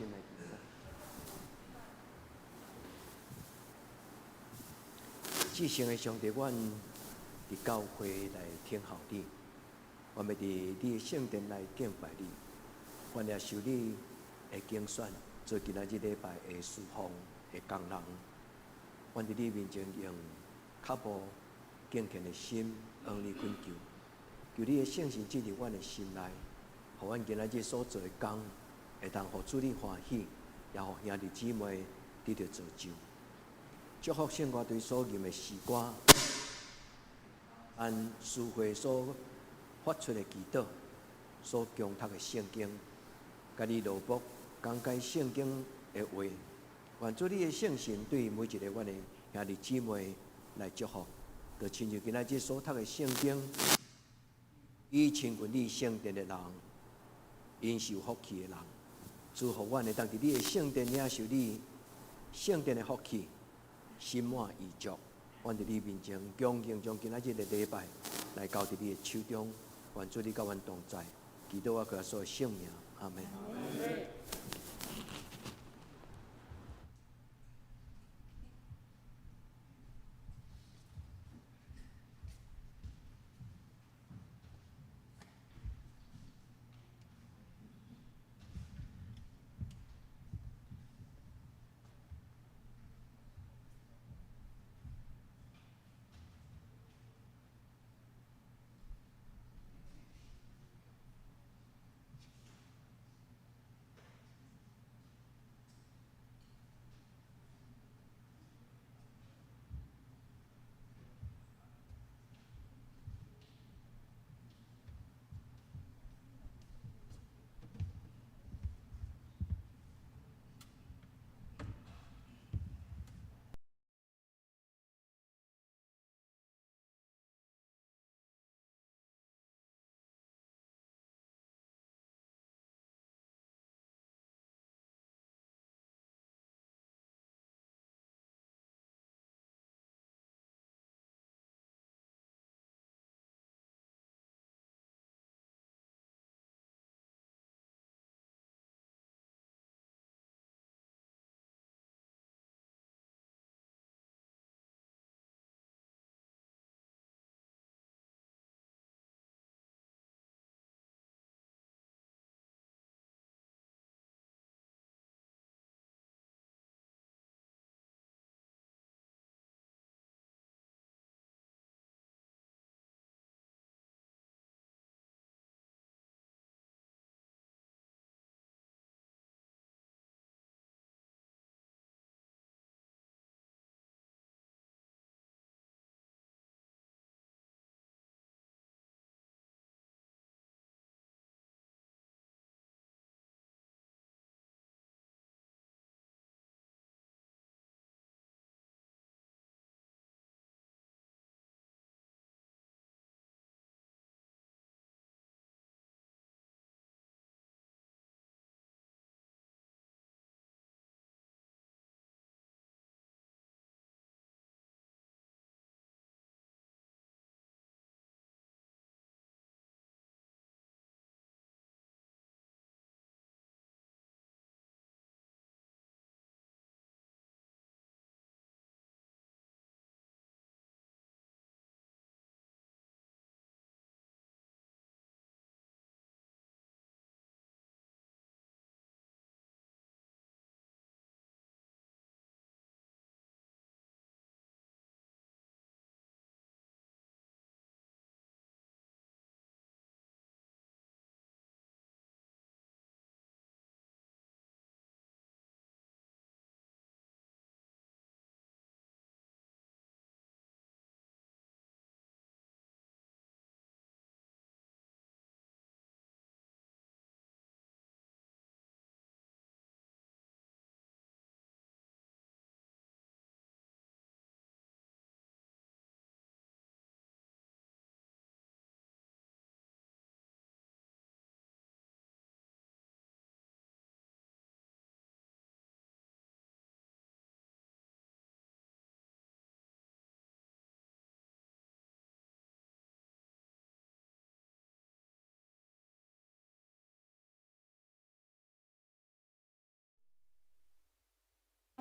心來祈禱。至聖的上帝，阮佇教會來聽候你，阮欲佇你的聖殿來敬拜你，阮也受你的揀選，做今仔日禮拜的事奉的工人。阮佇你面前用較無敬虔的心，向你懇求，求你的聖神進入阮的心內，予阮今仔日所做的工，會當予主你歡喜，也予兄弟姊妹得著造就。祝福聖歌隊所吟的詩歌，按詩會所發出的祈禱，所恭讀的聖經，佮你羅卜講解聖經的話，願主你的聖神對每一个阮的兄弟姊妹來祝福，就親像今仔日所讀的聖經，以親近你聖殿的人，𪜶是有福氣的人。祝福阮會當佇你的聖殿領受你聖殿的福氣，心滿意足。阮佇你面前恭敬將今仔日的禮拜來交佇你的手中，願主你佮阮同在，祈禱我靠耶穌的聖名，阿們。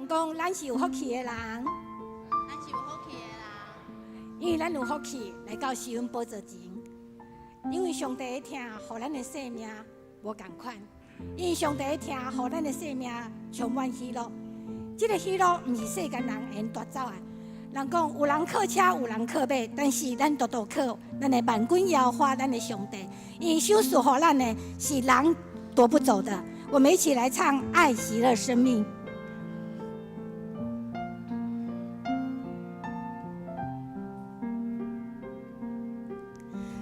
講咱是有福氣的人，咱是有福氣的人，因為咱有福氣來到施恩寶座前，因為上帝的疼，予咱的生命無仝款，因為上帝的疼，予咱的生命充滿喜樂。這个喜樂毋是世間人會用奪走的。人講有人靠車，有人靠馬，但是咱獨獨靠咱的萬軍耶和華，咱的上帝，因為賞賜予咱的是人奪不走的。我們一起來唱《愛喜樂生命》。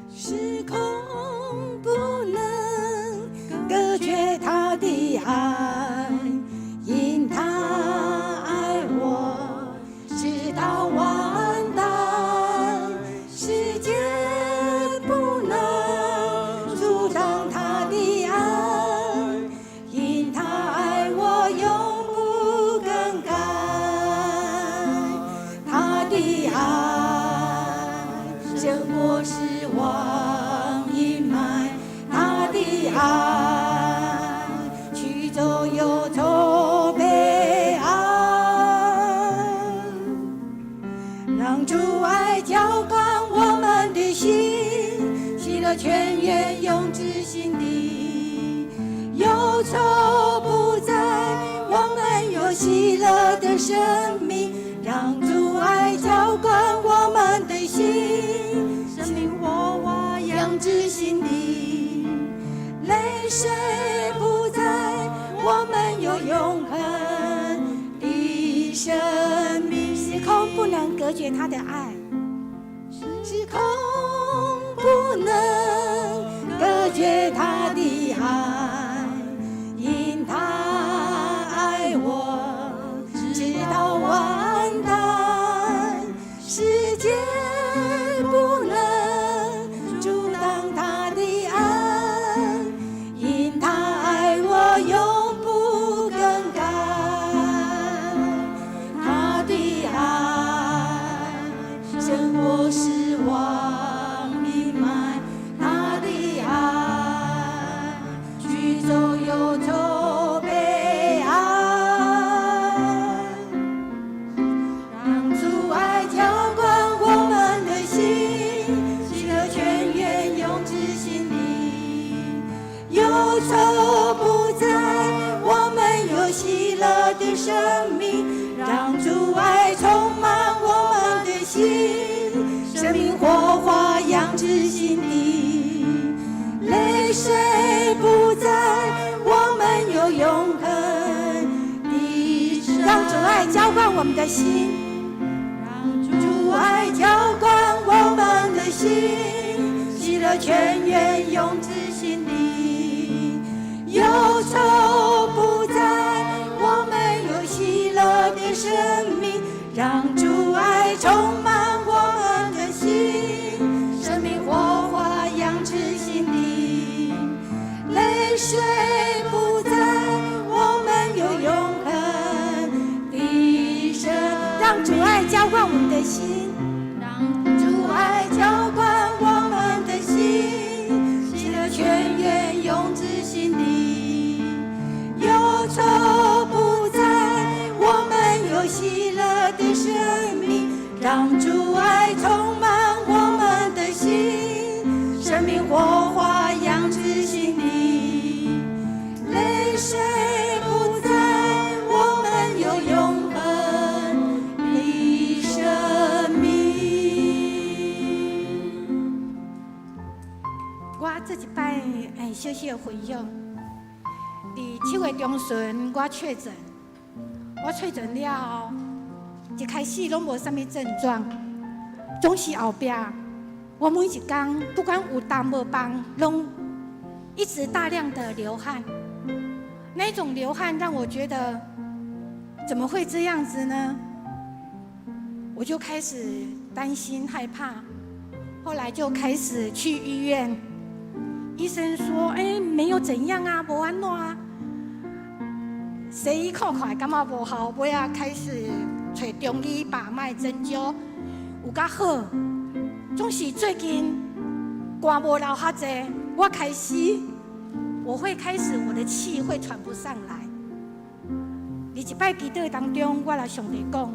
時空不能隔絕他的愛，因他愛我，直到萬代。時間不能阻擋他的愛，因他愛我永不更改。他的愛勝過死亡陰霾，他的愛驅走憂愁悲哀，讓主愛澆灌我們的心，喜樂泉源湧至心底，憂愁不再，我們有喜樂的生命，讓主愛澆灌我們的心，生命火花揚至心底，淚水不再，我們有永恆的生命。時空不能隔絕他的愛，時空不能隔絕他的愛，因他愛我，直到萬代。時間不能阻擋他的愛，因他愛我永不更改。他的愛勝過死亡陰霾，他的愛驅走憂愁悲哀，讓主愛澆灌我們的心，喜樂泉源湧至心底，憂愁不再，我們有喜樂的生命，讓主愛充滿我們的心，生命火花揚至心底，淚水不再，我們有永恆的生。讓主愛澆灌我們的心，讓主愛澆灌我們的心，喜樂泉源湧至心底，憂愁不再，我們有喜樂的生命，讓主愛充滿我們的心，生命火花揚至心底，淚水不再，我們有永恆的生。讓主愛澆灌我們的心，讓主愛澆灌我們的心，喜樂泉源湧至心底，憂愁不再，我們有喜樂的生命，讓主愛充滿我們的心，生命火花揚至心底，淚水不再，我們有永恆的生命。我這一擺小小分享，佇7月中旬我確診，我確診了後，一開始攏無啥物症狀，總是後壁，我每一工不管有重無重，攏一直大量的流汗，那種流汗讓我覺得怎麼會這樣子呢？我就開始擔心害怕，後來就開始去醫院，醫生說：欸，沒有怎樣啊，無按怎啊。西醫看看感覺無效，尾仔開始揣中醫把脈針灸，有較好。總是最近汗無流較濟，我開始我會開始我的氣會喘不上來，而一擺祈禱當中，我來上帝講：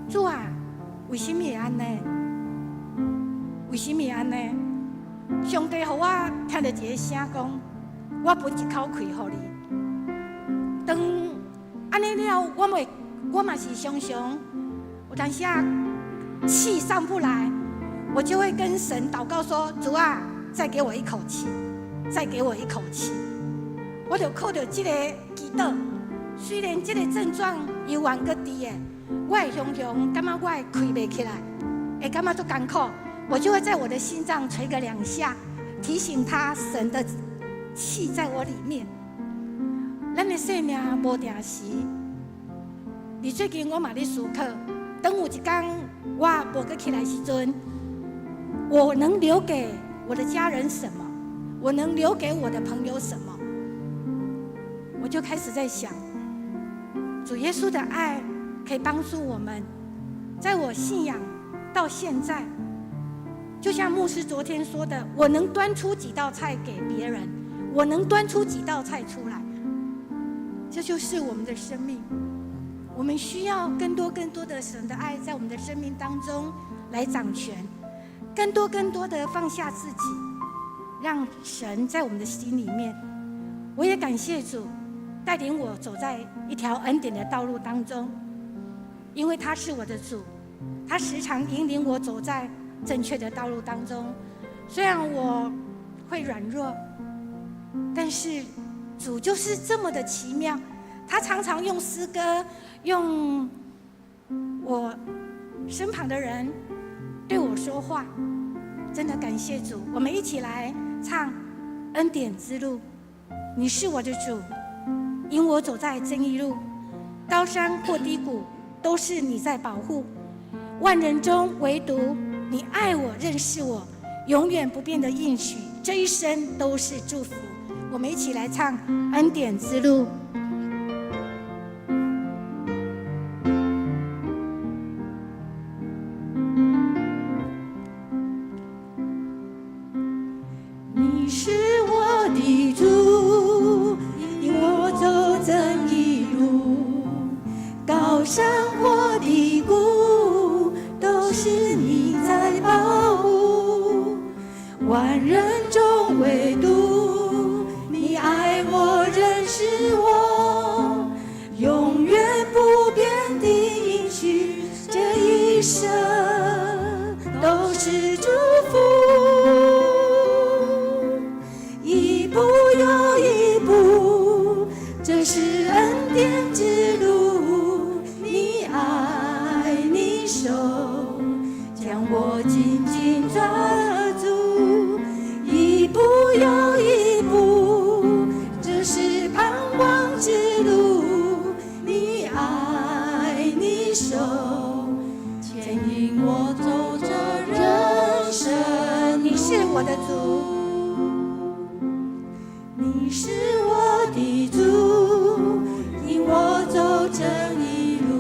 主啊，為什麼會按呢？為什麼會按呢？上帝予我聽著一个聲講：我分一口氣予你。當按呢了，我會我嘛是常常有當時啊氣上不來，我就會跟神禱告說：主啊，再給我一口氣，再給我一口氣。我就靠著這个祈禱，雖然這个症狀猶原閣佇的，我會常常感覺我的氣袂起來，會感覺足艱苦，我就會在我的心臟捶個兩下，提醒他神的氣在我裡面。咱的生命無定時，而最近我嘛咧思考，當有一天我無閣起來時陣，我能留給我的家人什麼？我能留給我的朋友什麼？我就開始在想，主耶穌的愛可以幫助我們，在我信仰到現在，就像牧師昨天說的，我能端出幾道菜給別人，我能端出幾道菜出來，這就是我們的生命。我們需要更多更多的神的愛在我們的生命當中來掌權，更多更多的放下自己，讓神在我們的心裡面。我也感謝主帶領我走在一條恩典的道路當中，因為他是我的主，他時常引領我走在正確的道路當中。雖然我會軟弱，但是主就是這麼的奇妙，他常常用詩歌，用我身旁的人對我說話。真的感謝主，我們一起來唱《恩典之路》。你是我的主，引我走在正義路，高山或低谷，都是你在保護。萬人中唯獨你愛我、認識我，永遠不變的應許，這一生都是祝福。我們一起來唱《恩典之路》。你是我的主，引我走正義路，高山或低谷，都是你在保護。萬人中唯獨你愛我，認識我，永遠不變的應許，這一生都是祝福。一步又一步，這是恩典之路。你愛你手將我緊緊抓住，一步又一步，這是盼望之路。你愛你手牽引我走這人生。你是我的主。你是我的主，引我走正義路，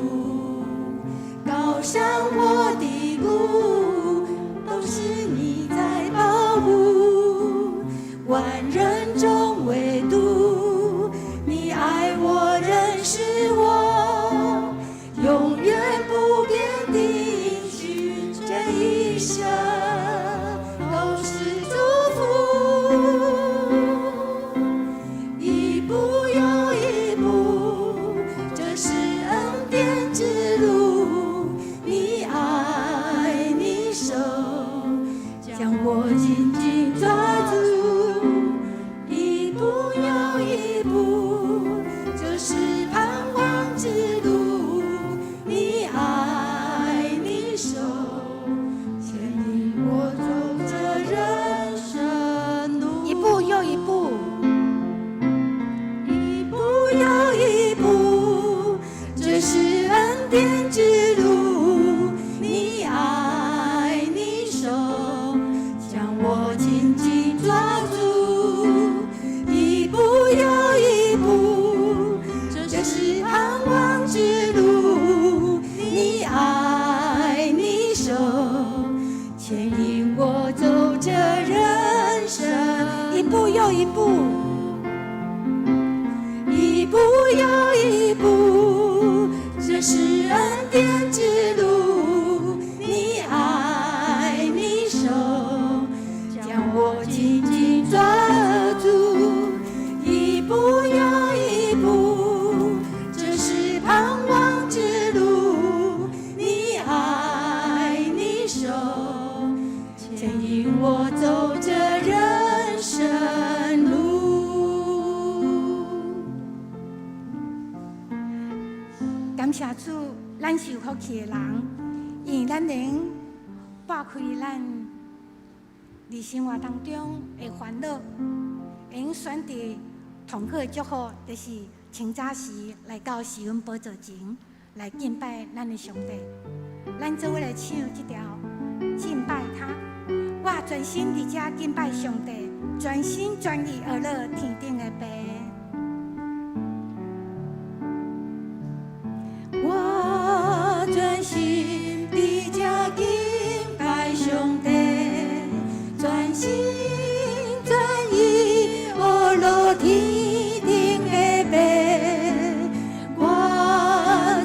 高山或低谷，都是你在保護。萬人中唯獨你愛我，認識我，永遠不變的應許，這一生都是祝福。一是恩典之路，你愛你手將我緊緊抓住，一步又一步，這是盼望之路。你愛你手牽引我走這人生路。感謝主，咱是有福氣的人，因為咱能撥開咱佇生活當中的煩惱，會用選擇上好的祝福，就是清早時來到施恩寶座前來敬拜咱的上帝。咱做伙來唱這條敬拜他，我專心佇遮敬拜上帝，專心專意學樂天頂的父。我專心佇遮敬拜上帝，專心專意學樂天頂的父。我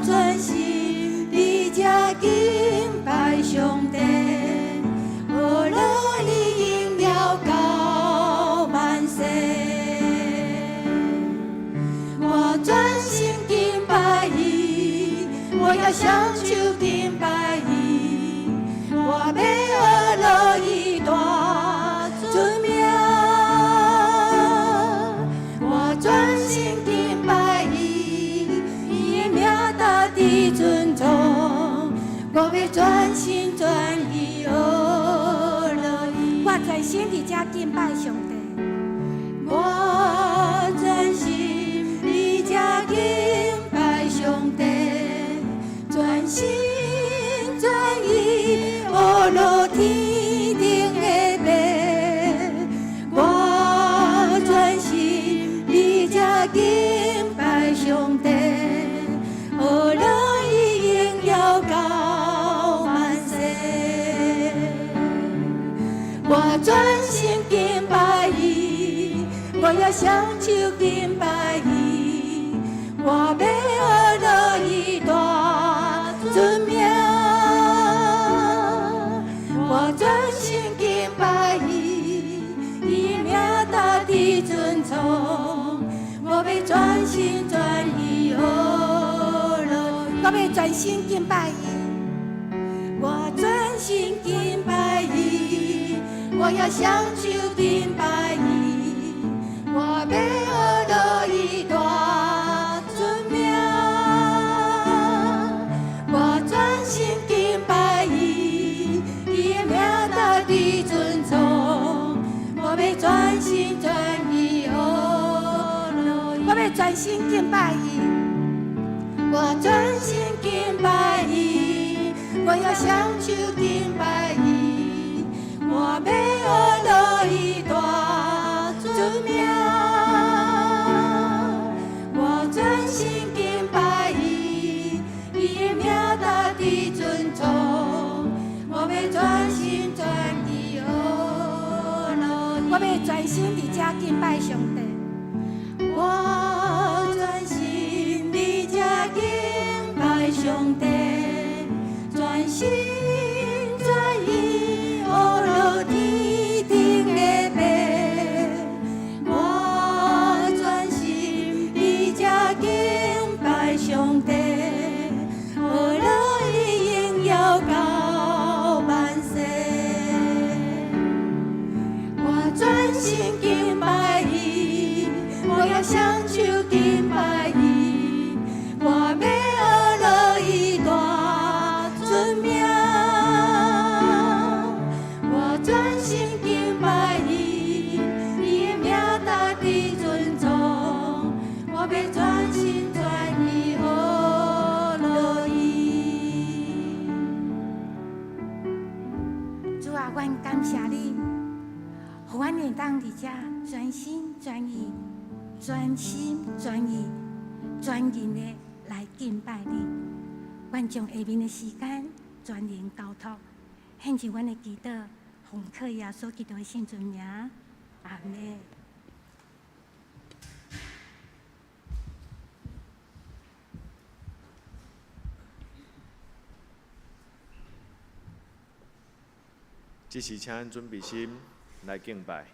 專心佇遮敬拜上帝，學樂伊榮耀到萬世。我專心敬拜伊，我要雙手敬拜伊，我欲學樂伊大尊名。我專心敬拜伊，伊的名值得尊崇，我欲專心專意學樂伊。我專心佇遮敬拜上帝。我專心佇遮敬拜上帝，專心專意學樂天頂的父。我專心佇遮敬拜上帝，學樂伊榮耀到萬世。我專心敬拜伊，我要雙手敬拜伊，我欲學樂伊大尊名。我專心敬拜伊，伊的名值得尊崇，我欲專心專意學樂伊。我欲專心敬拜伊。我專心敬拜伊，我要雙手敬拜伊，我欲學樂伊大尊名。我專心敬拜伊，伊的名值得尊崇，我欲專心專意學樂伊。我欲專心敬拜伊。我專心敬拜伊，我要雙手敬拜伊，我欲學樂伊大尊名。我專心敬拜伊，伊的名值得尊崇，我欲專心專意學樂伊。我欲專心佇遮敬拜上帝。我專心佇遮敬拜上帝，專心專意學樂天頂的父。我專心佇遮敬拜上帝，學樂伊榮耀到萬世。我專心敬拜伊，我要雙手敬拜伊，我欲學樂伊大尊名。我專心敬拜伊，伊的名值得尊崇，我欲專心專意學樂伊。主啊，阮感謝你，予阮會當佇遮專心專意、專心專意、專心的來敬拜你。阮將下面的時間全然交託，獻上阮的祈禱，奉靠耶穌基督的聖尊名，阿們。這時請咱準備心來敬拜。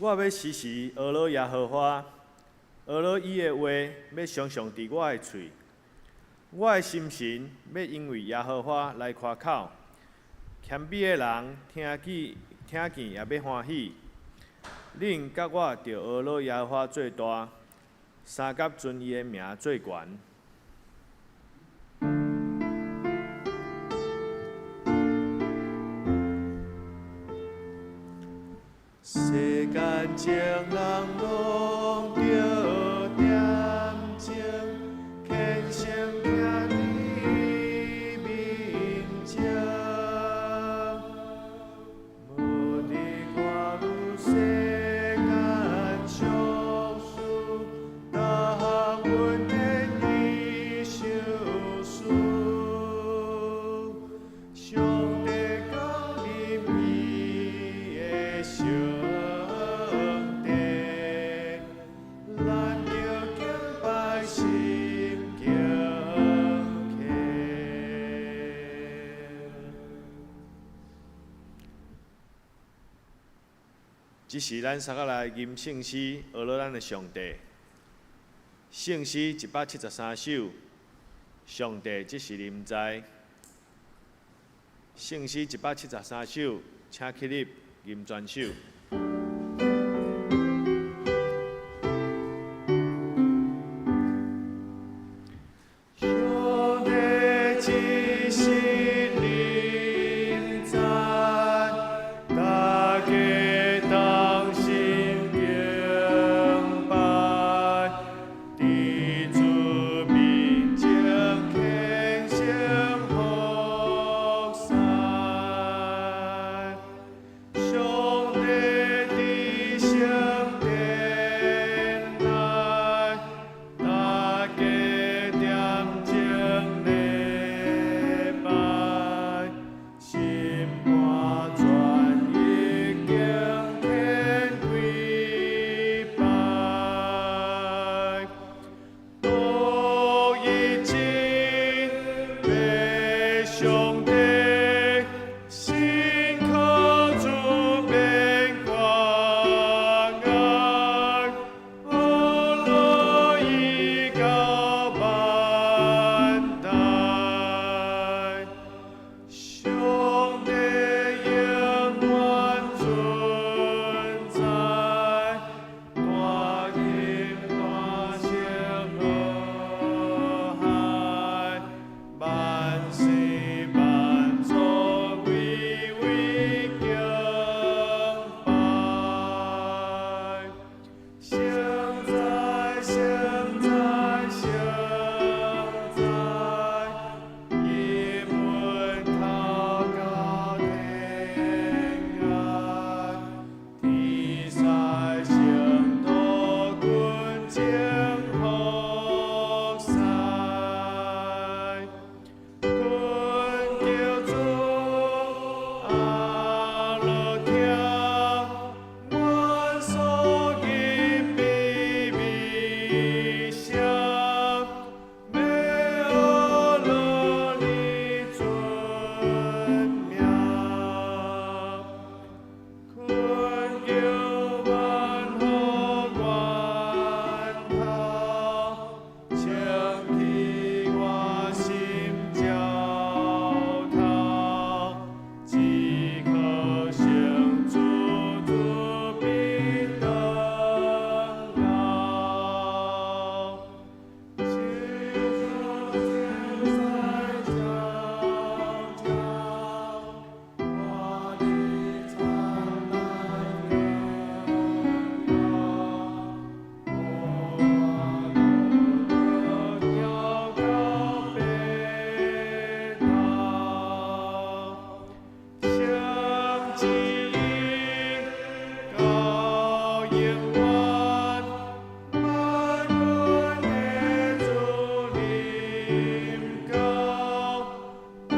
我欲時時呵咾耶和華，呵咾伊的話欲常常佇我的喙。我的心神欲因為耶和華來誇口，謙卑的人聽見也欲歡喜。恁佮我著呵咾耶和華做大，相佮尊伊的名做懸。世間情人攏著恬靜，虔誠徛佇面前，無佇看汝世間俗事，逐項恩典伊相思，上帝降臨伊的聖殿，咱著敬拜心敬虔。這時咱三個來吟聖詩，呵咾咱的上帝。聖詩173首，上帝這是臨在。聖詩173首，請起立吟全首。上帝這是臨在，大家同心敬拜，佇主面前虔誠服侍。上帝征服使。恳求主阿乐听，阮所吟卑微声，欲呵咾你尊名。恳求万福源头，清去我心焦头，只可成主主必得饶。求主清洗净净，我的惨来我跳到北头，相知到永远，万军的主临到，愿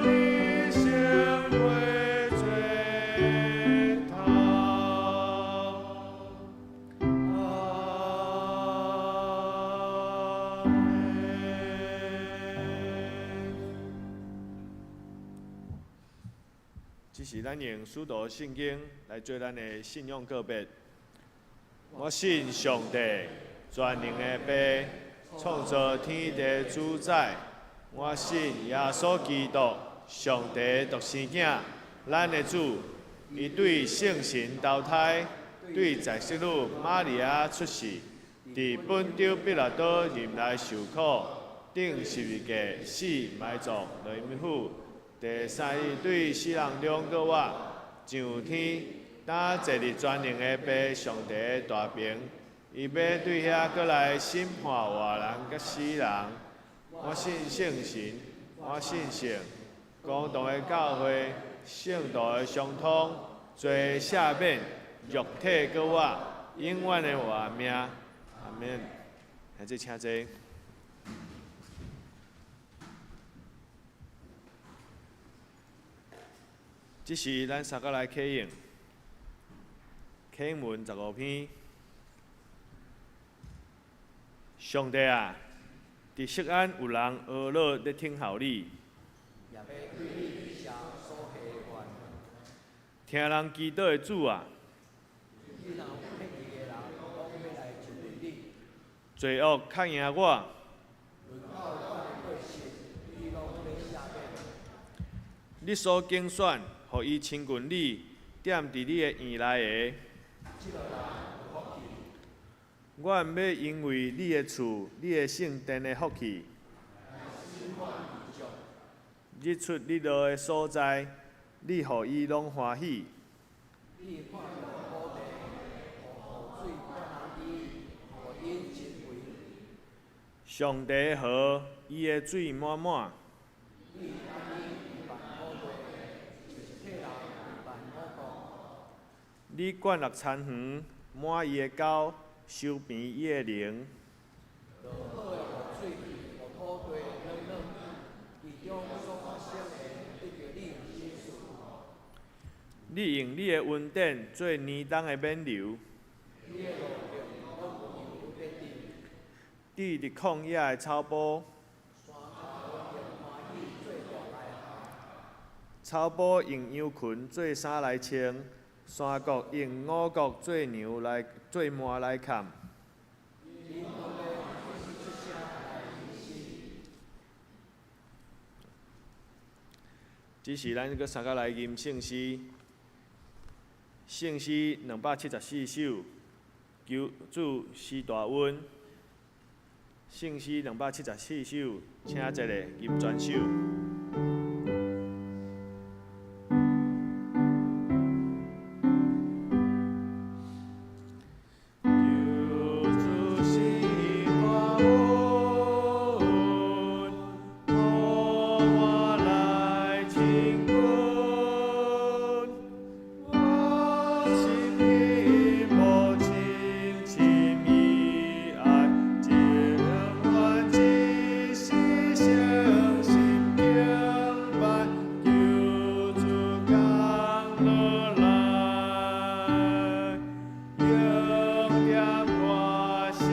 你成为最头。阿们。这是咱用使徒信经来做咱的信仰告白。我信上帝，全能的父，创造天地主宰。我信耶稣基督，上帝独生囝，咱的主。伊对圣神投胎，对在圣女玛利亚出世，伫本丢彼拉多入来受苦，钉十字架死埋葬，落阴府。第三日对死人中复活，上天，担坐伫全能的父上帝的大爿，伊欲对遐阁来审判活人佮死人。我信圣神，我信圣公同的教会，圣徒的相通，罪赦免，肉体阁活，永远的活命。阿免。来，这请坐。这是咱三个来启用，启用文15篇。上帝啊，伫锡安有人呵咾咧听候你，也欲对你写所下的愿。听人祈祷的主啊，你若有撇去的人，拢欲来亲近你。罪恶较赢我，论到阮的过失，你拢欲赦免。你所拣选，予伊亲近你，踮伫你的院内的。这个人有福气。阮欲因为你的厝、你的圣殿的福气，日出日落的所在，你予伊拢欢喜。你看顾土地，予雨水变通伊，予𪜶真肥。上帝的河，伊的水满满。你按呢预办土地，就是替人预办五谷。你灌落田园，满伊的沟，收平伊的灵。落好的雨水，予土地软软，其中所发生的，得著你赏赐。你用你的恩典做年冬的免流。你的路径拢有油点滴。滴伫旷野的草埔。山脚用欢喜做大来草埔用羊群做衫来穿，山谷用五谷做粮来做糜来崁。恁拢欲出声来吟诗。这是咱阁三个来吟圣诗，圣诗274首，求主施大恩。圣诗274首，请坐咧吟全首。求主施大恩，予我来亲近。我心彼无亲亲伊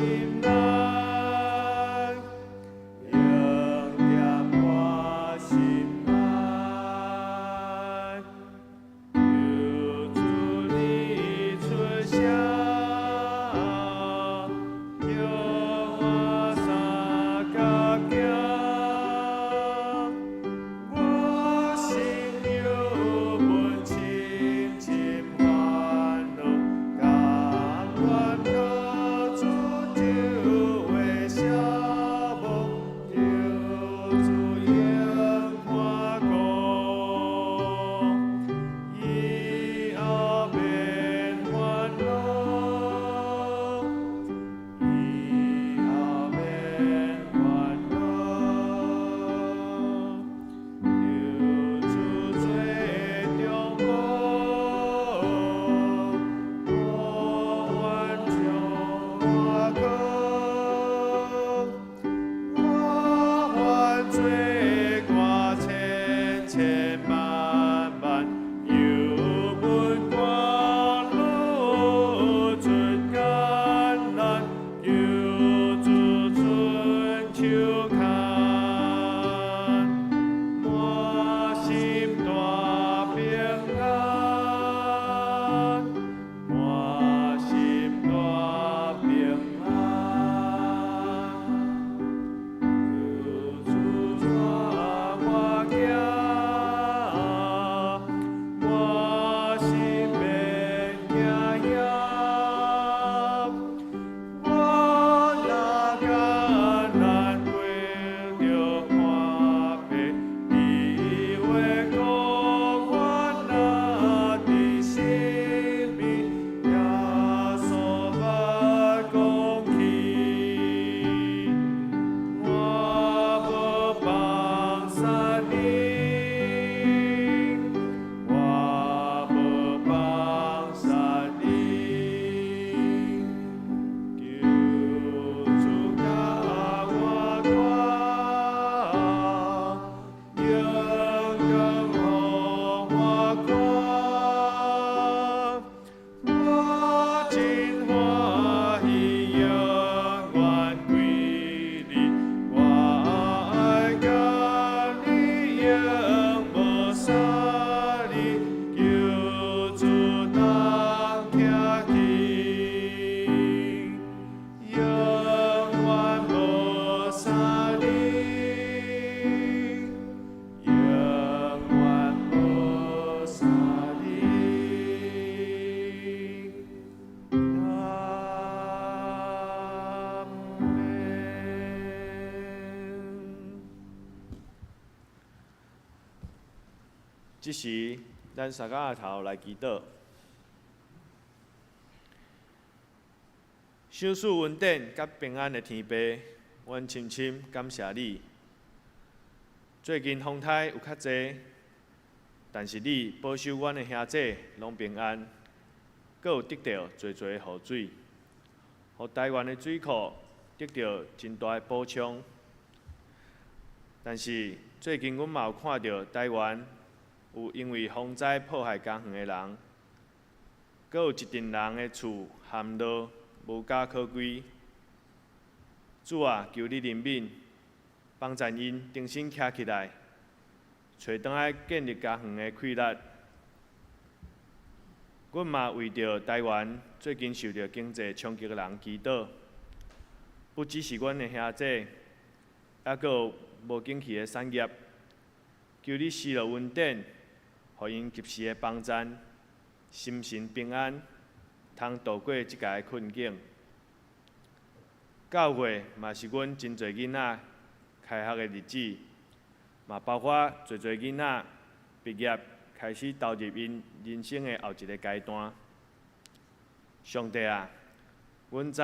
心內，永踮我心內。求主你出聲，叫我相佮行。我心有阮深深煩惱，甘願靠主就會消亡，求主應看顧，以後免煩惱，以後免煩惱。求主做中保，我願將我靠，我犯罪過千千萬萬，有阮掛路出艱難，求主伸手牽，滿心大平安，滿心大平安。求主帶我行，我心免驚險。我若艱難為著看破，你話講我若佇身邊，耶穌捌講起，我無放捨你，我無放捨你，求主佮我帶，勇敢予我看，我真歡喜永遠歸你，我愛佮你永無相離，求主同行去，永遠無相離，永遠無相離。阿們。這時，咱三甲頭來祈禱。賞賜恩典佮平安的天父，阮深深感謝你。最近風颱有較濟，但是你保守阮的兄弟攏平安，閣有得著濟濟的雨水，予台灣的水庫得著真大的補充。但是最近阮嘛有看著台灣有因為風災破壞家園的人，閣有一陣人的厝陷落，無家可歸。主啊，求你憐憫，幫贊𪜶重新徛起來，揣轉來建立家園的氣力。阮嘛為著台灣最近受著經濟衝擊的人祈禱，不只是阮的兄弟，猶閣有無景氣的產業，求你施落恩典，予𪜶及時的幫贊，心神平安，通渡過這个困境。九月嘛是阮真濟囡仔開學的日子，嘛包括濟濟囡仔畢業，開始投入𪜶人生的後一个階段。上帝啊，阮知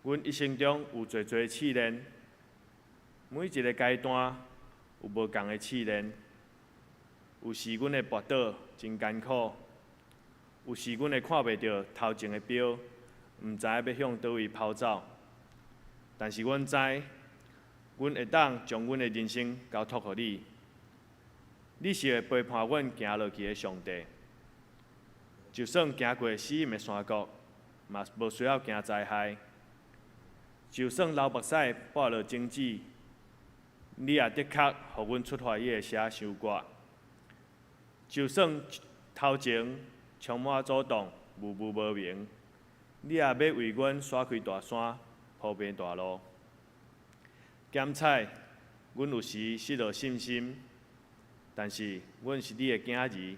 阮一生中有濟濟試煉，每一个階段有無仝的試煉，有時阮會跋倒真艱苦，有時阮會看袂著頭前的標，毋知影欲向佗位跑走。但是阮知，阮會當將阮的人生交託予你，你是會陪伴阮行落去的上帝。就算行過死蔭的山谷，嘛無需要驚災害。就算流目屎跋落种子，你也的确予阮出发伊的写收割。就算头前充满阻挡、雾雾无明，你也要为阮徙开大山，铺平大路。检采阮有时失落信心，但是阮是你的囝兒，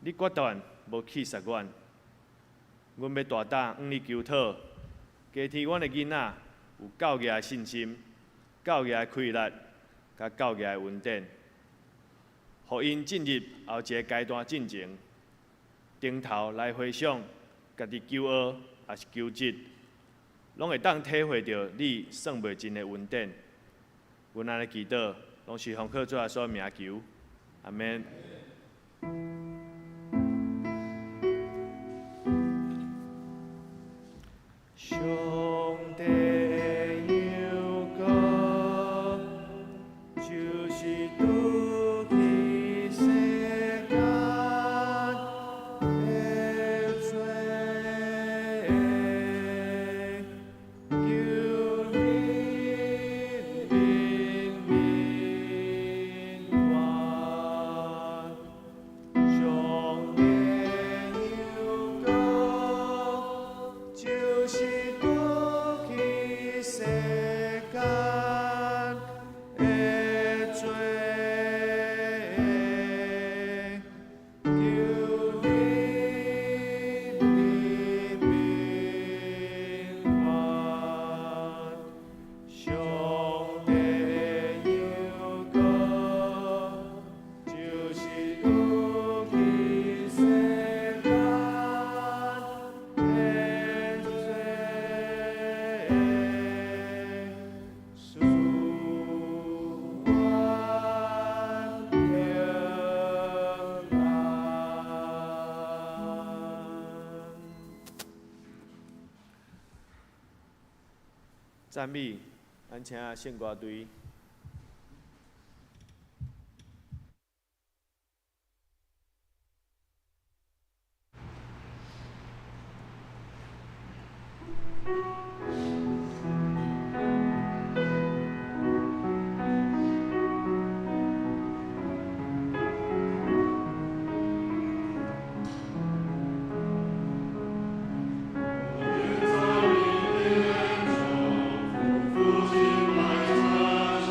你決斷無棄殺阮。阮欲大膽向你求討，加添阮的囡仔有夠額的信心、夠額的氣力、佮夠額的恩典，予𪜶進入後一个階段進前，轉頭來回想家己求學抑是求職，攏會當體會著你算袂盡的恩典。阮按呢祈禱，攏是奉靠主耶穌名求，阿們。上帝的羊羔，就是除去世間的罪，求恁憐憫我。上帝的羊羔，就是除去世間的罪，求恁憐憫我。上帝的羊羔，就是除去世間的罪，賜阮平安。讚美，咱請聖歌隊。父親來。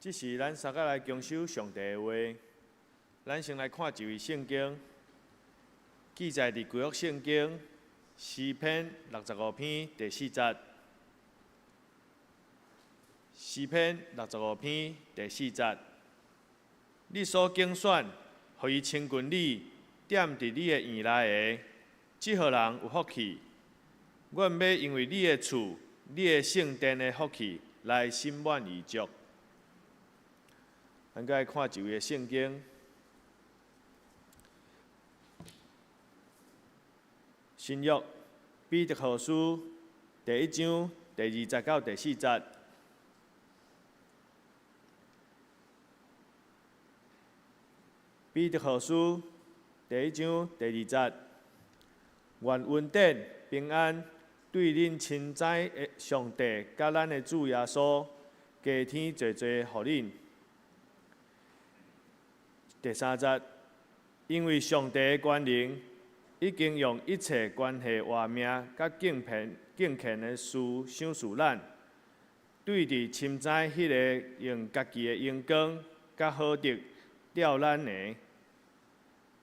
這時咱三個來共守上帝的話。咱先來看一位聖經，記載佇舊約聖經詩篇六十五篇第四節。詩篇六十五篇第四節，你所揀選，予伊親近你，踮佇你的院內的，這號人有福氣。阮欲因為你的厝、你的聖殿的福氣來心滿意足。咱閣來看一位的聖經，新約彼得後書第一章第二節到第四節。彼得後書第一章第二節，願恩典平安對恁親知的上帝佮咱的主耶穌，加添濟濟予恁。第三節，因為上帝的權能已經用一切關係活命佮敬虔敬虔的事賞賜咱，對佇深知彼个用家己的榮光佮好德召咱的，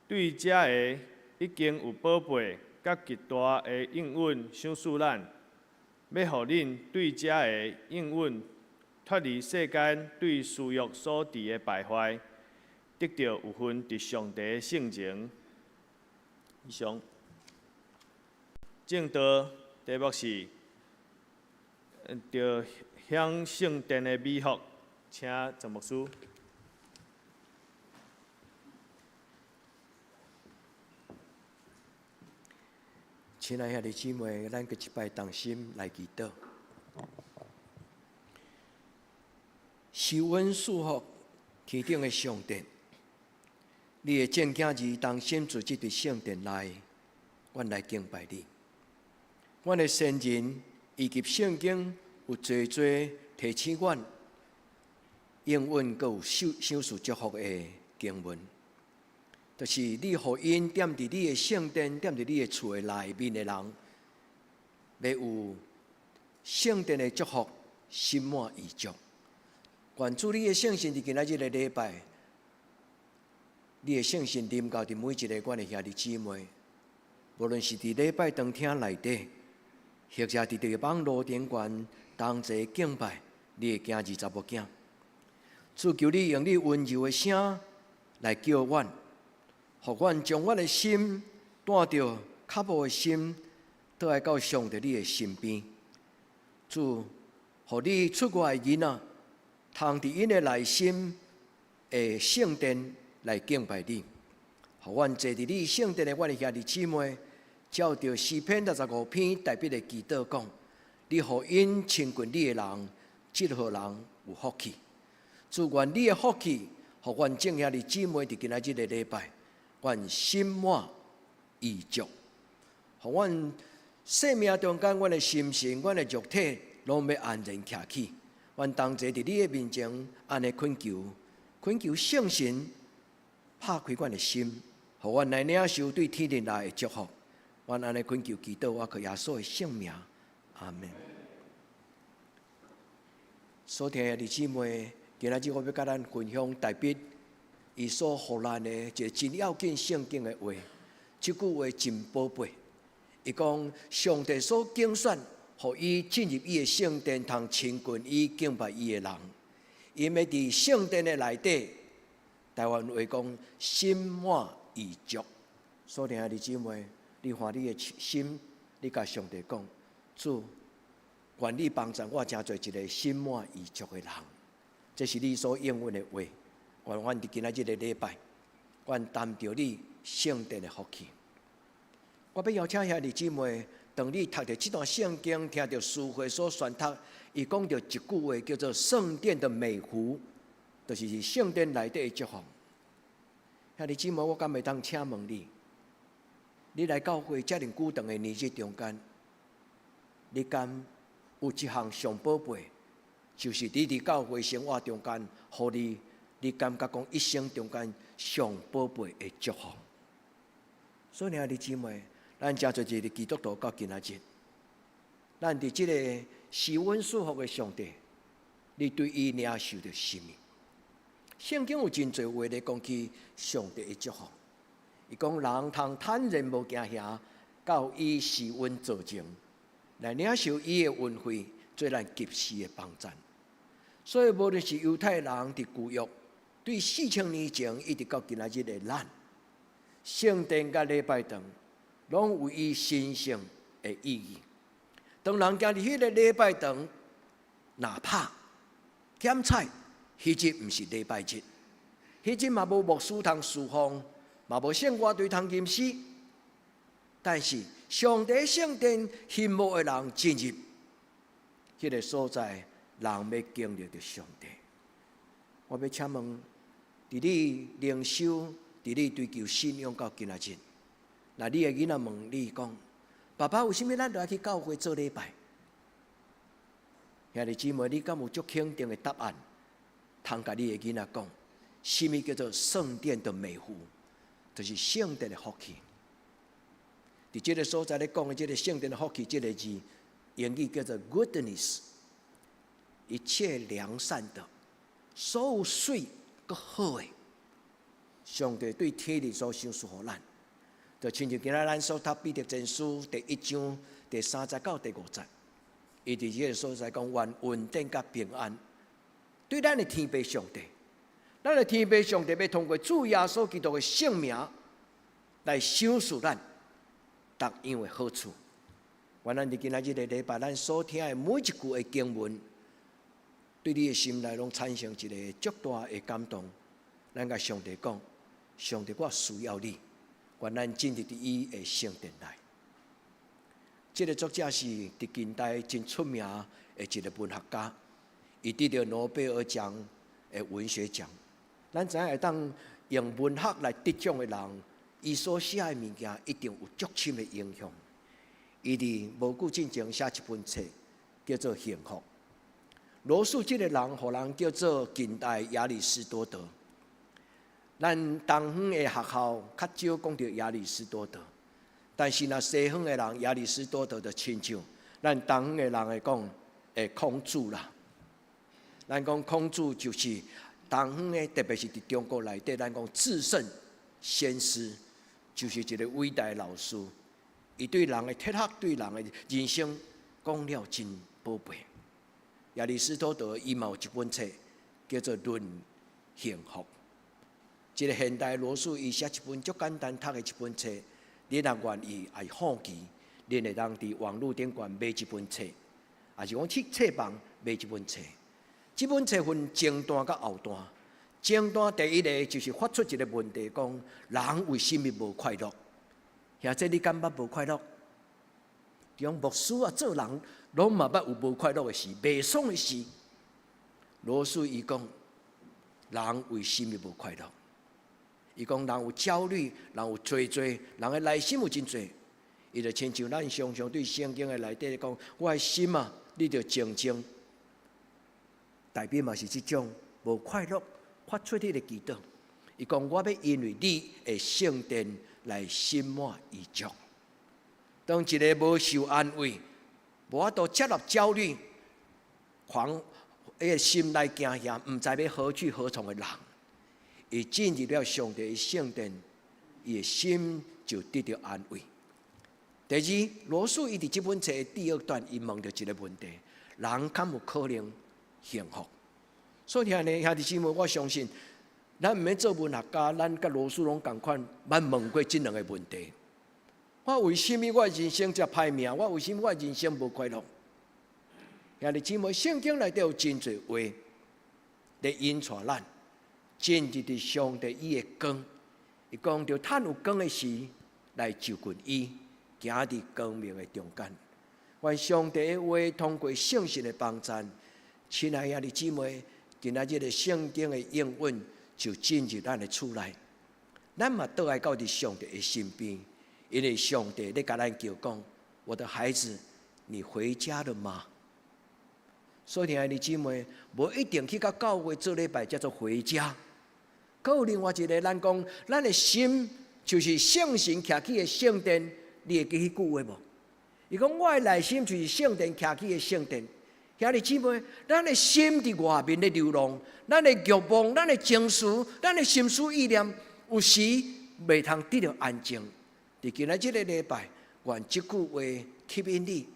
對這个已經有寶貝佮極大的應允賞賜咱，欲予恁對這个應允脫離世間對私欲所致的敗壞，得著有份佇上帝的性情。以上。證道題目是著享聖殿的美福，請鄭牧師。親愛兄弟姊妹，咱閣一擺同心來祈禱。是阮賜福天頂的上帝，你的眾囝兒同心聚集佇聖殿內，阮來敬拜你。阮的先人以及聖經有濟濟提醒阮，應允閣有賞賞賜祝福的經文，就是你予𪜶踮佇你的聖殿，踮佇你的厝的內面的人，欲有聖殿的祝福，心滿意足。願主你的聖神佇今仔日的禮拜，你的聖神臨到佇每一個阮的兄弟姊妹，無論是佇禮拜當廳內底，或者佇佇網路頂懸同齊敬拜你的囝兒查某囝。主求你用你溫柔的聲來叫阮，予阮將阮的心帶著渴慕的心，倒來到上帝你的身邊。主，予你出外的囡仔，通佇𪜶的內心的聖殿來敬拜你。予阮坐佇你聖殿的阮的兄弟姊妹，照著詩篇六十五篇大衛的祈禱講，你予𪜶親近你的人，這號人有福氣。主願你的福氣，予阮眾兄弟姊妹佇今仔日的禮拜，願心滿意足。予阮生命中間，阮的心神、阮的肉體，攏欲安然徛起。阮同齊佇你的面前，按呢懇求，懇求聖神拍開阮的心，予阮來領受對天頂來的祝福。阮按呢懇求祈禱，我靠耶穌的聖名，阿們。所聽的弟姊妹，今仔日我欲佮咱分享大衛伊所予咱的一个真要緊聖經的話，這句話真寶貝。伊講上帝所揀選，予伊進入伊的聖殿，通親近伊、敬拜伊的人，𪜶欲佇聖殿的內底，台灣話講心滿意足。所聽的弟姊妹，你看你的心，你共上帝講，主，願你幫助我，成做一个心滿意足的人。這是你所應允的話。願阮佇今仔日个禮拜，願擔著你聖殿的福氣。我欲邀請兄弟姊妹，當你讀著這段聖經，聽著詩會所宣讀，伊講著一句話，叫做“聖殿的美福”，就是聖殿內底的祝福。兄弟姊妹，我敢會當請問你，你來教會遮爾久長的年日中間，你敢有一項上寶貝，就是你佇教會生活中間，予你，你感覺講一生中間上寶貝的祝福？所以兄弟姊妹，咱成做一个基督徒到今仔日，咱佇這个施恩賜福的上帝，你對伊領受著啥物？聖經有真濟話咧講起上帝的祝福。伊講人通坦然無驚嚇，到伊施恩座前來領受伊的恩惠，做咱及時的幫贊。所以無論是猶太人佇舊約，對4000年前一直到今仔日的咱，聖殿佮禮拜堂，攏有伊神聖的意義。當人行入彼个禮拜堂，哪怕檢採，彼日毋是禮拜日，彼日嘛無牧師通侍奉，嘛無聖歌隊通吟詩，但是上帝聖殿欣慕的人進入彼个所在，人欲經歷著上帝。我欲請問，佇你靈修，佇你追求信仰到今仔日，若你的囡仔問你講：爸爸，為啥物咱著愛去教會做禮拜？兄弟姊妹，你敢有足肯定的答案？通共你的囡仔講，啥物叫做聖殿的美福？就是聖殿的福氣。佇這个所在咧講的這个聖殿的福氣，這个字英語叫做 goodness，一切良善的，所有媠閣好的，上帝對天裡所賞賜予咱，就親像今仔咱所讀彼得前書第一章第三節到第五節，伊佇這个所在講願恩典佮平安，對咱的天父上帝，咱的天父上帝欲通過主耶穌基督的聖名來賞賜咱逐樣的好處。願咱佇今仔日的禮拜，咱所聽的每一句的經文，對你的心內攏產生一个足大的感動。咱共上帝講：上帝，我需要你。願咱進入佇伊的聖殿內。這个作者是佇近代真出名的一个文學家，伊得著諾貝爾獎的文學獎。咱知影會當用文學來得獎的人，伊所寫的物件一定有足深的影響。伊佇無久進前寫一本冊，叫做《幸福》。羅素這个人，予人叫做近代亞里士多德。咱東方的學校較少講著亞里士多德，但是若西方的人亞里士多德就親像咱東方的人會講的孔子啦。咱講孔子就是東方的，特別是佇中國內底，咱講至聖先師，就是一个偉大的老師。伊對人的哲學，對人的人生講了真寶貝。亞里士多德伊嘛有一本冊叫做《論幸福》。這个現代羅素伊寫一本足簡單讀的一本冊，你若願意愛好奇，恁會當佇網路頂懸買這本冊，抑是講去冊房買這本冊。這本冊分前段佮後段。前段第一个就是發出一个問題，講人為啥物無快樂？兄弟，你敢捌無快樂？像牧師啊，做人攏嘛捌有無快樂的事、袂爽的事。羅素伊講，人為啥物無快樂？伊講人有焦慮，人有濟濟，人的內心有真濟。伊就親像咱常常對聖經的內底講，我的心啊，你著靜靜，代表嘛是這種無快樂，發出彼个祈禱。伊講我欲因為你的聖殿來心滿意足。當一个無受安慰、無法度接納焦慮、狂，彼个心內驚嚇，毋知欲何去何從的人，伊進入了上帝的聖殿，伊的心就得著安慰。第二，羅素伊佇這本冊的第二段，伊問著一个問題：人敢有可能幸福？所以兄弟兄弟姊妹，我相信，咱毋免做文學家，咱佮羅素攏仝款，捌問過這兩个問題。我為啥物我人生遮歹命？我為啥物我人生無快樂？兄弟姊妹，聖經內底有真濟話，來引帶咱進入佇上帝伊的光。伊講著趁有光的時，來就近伊，行佇光明的中間。願上帝的話通過聖神的幫贊，親愛兄弟姊妹，今仔日的聖經的應允就進入咱的厝內，咱嘛倒來到佇上帝的身邊，因為上帝咧共咱叫講：我的孩子，你回家了嗎？所以，兄弟姊妹，無一定去到教會做禮拜，叫做回家。閣有另外一个，咱講，咱的心就是聖神徛起的聖殿，你會記彼句話無？伊講我的內心就是聖殿徛起的聖殿，兄弟姊妹，咱的心佇外面咧流浪，咱的慾望、咱的情緒、咱的心思意念，有時袂通得著安靜。佇今仔這个禮拜，願這句話吸引你。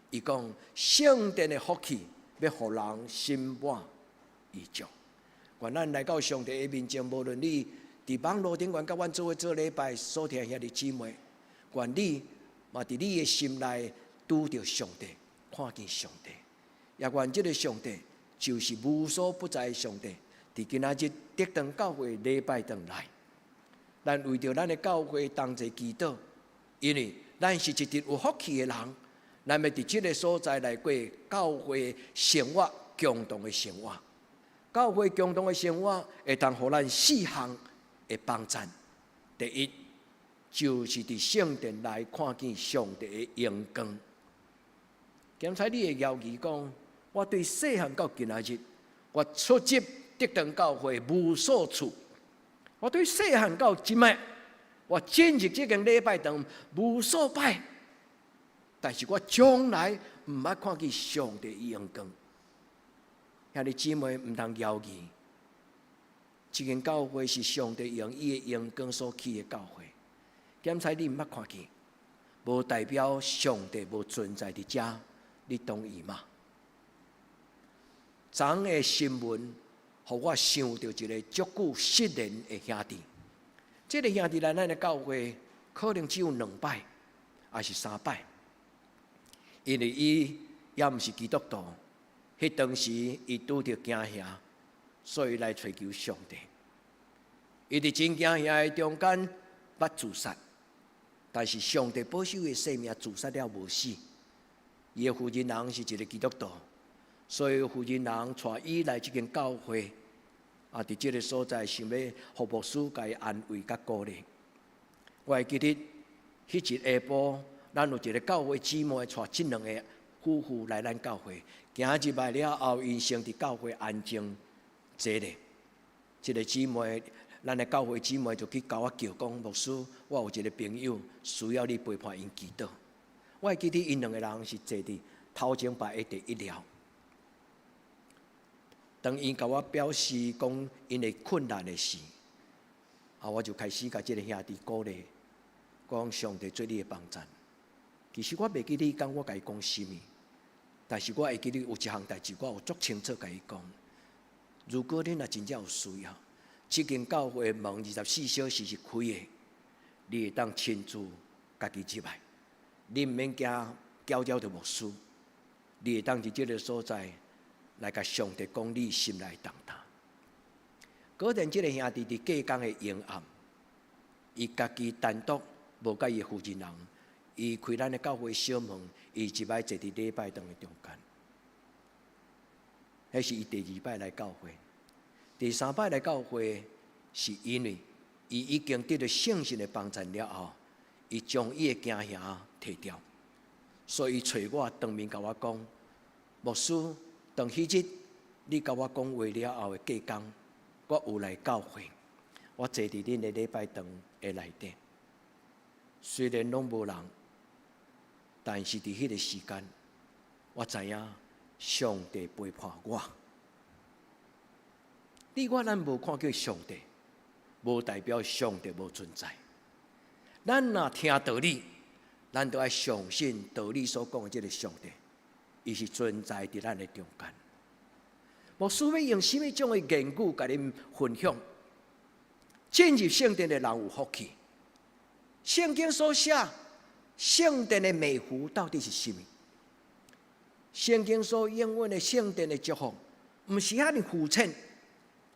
伊講聖殿的福氣，欲予人心滿意足。願咱來到上帝的面前，無論你佇網路頂懸佮阮做伙做禮拜所聽兄弟姊妹，願你嘛佇你的心內拄著上帝，看見上帝。也願這个上帝就是無所不在的上帝，佇今仔日得堂教會禮拜堂內，咱為著咱的教會同齊祈禱，因為咱是一群有福氣的人，咱欲佇這个所在來過教會生活共同的生活，教會共同的生活會當予咱四項的幫贊。第一，就是佇聖殿內看見上帝的榮光。剛才你會猶豫講，我對細漢到今仔日，我出入得堂教會無數次。我對細漢到這擺，我進入這間禮拜堂無數擺，但是我從來毋捌看見上帝的榮光。兄弟姊妹毋通猶豫，這間教會是上帝用伊的榮光所起的教會。剛才你毋捌看見，無代表上帝無存在佇遮，你同意嗎？昨昏的新聞，予我想著一個足久失聯的兄弟。這个兄弟來咱的教會，可能只有兩擺，抑是三擺，因為伊也毋是基督徒。彼當時伊拄著驚嚇，所以來揣求上帝。伊佇真驚嚇的中間，欲自殺，但是上帝保守伊的性命，自殺了無死。伊的負責人是一个基督徒，所以負責人帶伊來這間教會，啊，佇這个所在想欲予牧師共伊安慰佮鼓勵。我會記得彼一下晡，咱有一个教會姊妹帶這兩个夫婦來咱教會，行入來了後，𪜶先佇教會安靜坐咧。這个姊妹，咱的教會姊妹就去共我叫講，牧師，我有一个朋友需要你陪伴𪜶祈禱。我會記得𪜶兩个人是坐佇頭前排的第一寮。當𪜶共我表示講𪜶的困難的時，啊，我就開始共這个兄弟鼓勵，講上帝做你的幫贊。其實我袂記得講我共伊講啥物，但是我會記得有一項代誌，我有足清楚共伊講。如果你若真正有需要，這間教會門24小時是開的，你會當親自家己入來，你毋免驚攪擾著牧師，你會當佇這个所在來共上帝講你心內重擔。果然，這个兄弟佇隔工的昏暗，伊家己單獨無佮伊的負責人，伊開咱的教會小門，伊一擺坐佇禮拜堂的中間。彼是伊第二擺來教會，第三擺來教會，是因為伊已經得著聖神的幫贊了後，伊將伊的驚嚇提掉，所以伊揣我當面共我講，牧師，當彼日你共我講話了後的隔工，我有來教會，我坐佇恁的禮拜堂的內底，雖然攏無人，但是佇彼个時間，我知影上帝陪伴我。你我咱無看見上帝，無代表上帝無存在。咱若聽道理，咱都愛相信道理所講的這个上帝，伊是存在佇咱的中間。牧師欲用啥物種的言語共恁分享？進入聖殿的人有福氣。聖經所寫聖殿的美福到底是啥物？聖經所應允的聖殿的祝福，毋是遐爾膚淺，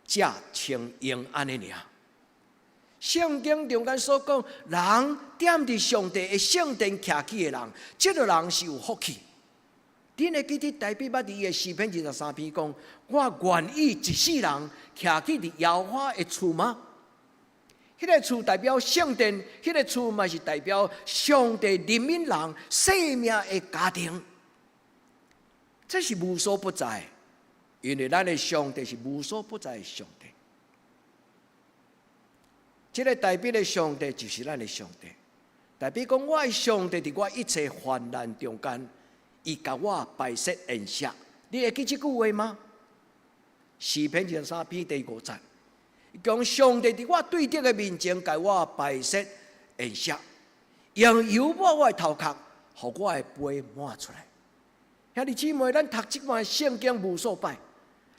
食穿用按呢爾。聖經中間所講，人踮佇上帝的聖殿徛起的人，這个人是有福氣。恁會記得大衛捌佇伊的詩篇23篇講：我願意一世人徛起佇耶和華的厝嗎？彼个厝代表聖殿，彼个厝嘛是代表上帝憐憫人生命的家庭。這是無所不在，因為咱的上帝是無所不在的上帝。這个代表的上帝就是咱的上帝，代表講我的上帝佇我一切患難中間，伊共我擺設筵席，你會記這句話嗎？詩篇23篇第五節，講上帝佇我對敵的面前，共我擺設筵席，用油抹我的頭殼，予我的杯滿出來。兄弟姊妹，咱讀這段聖經無數擺，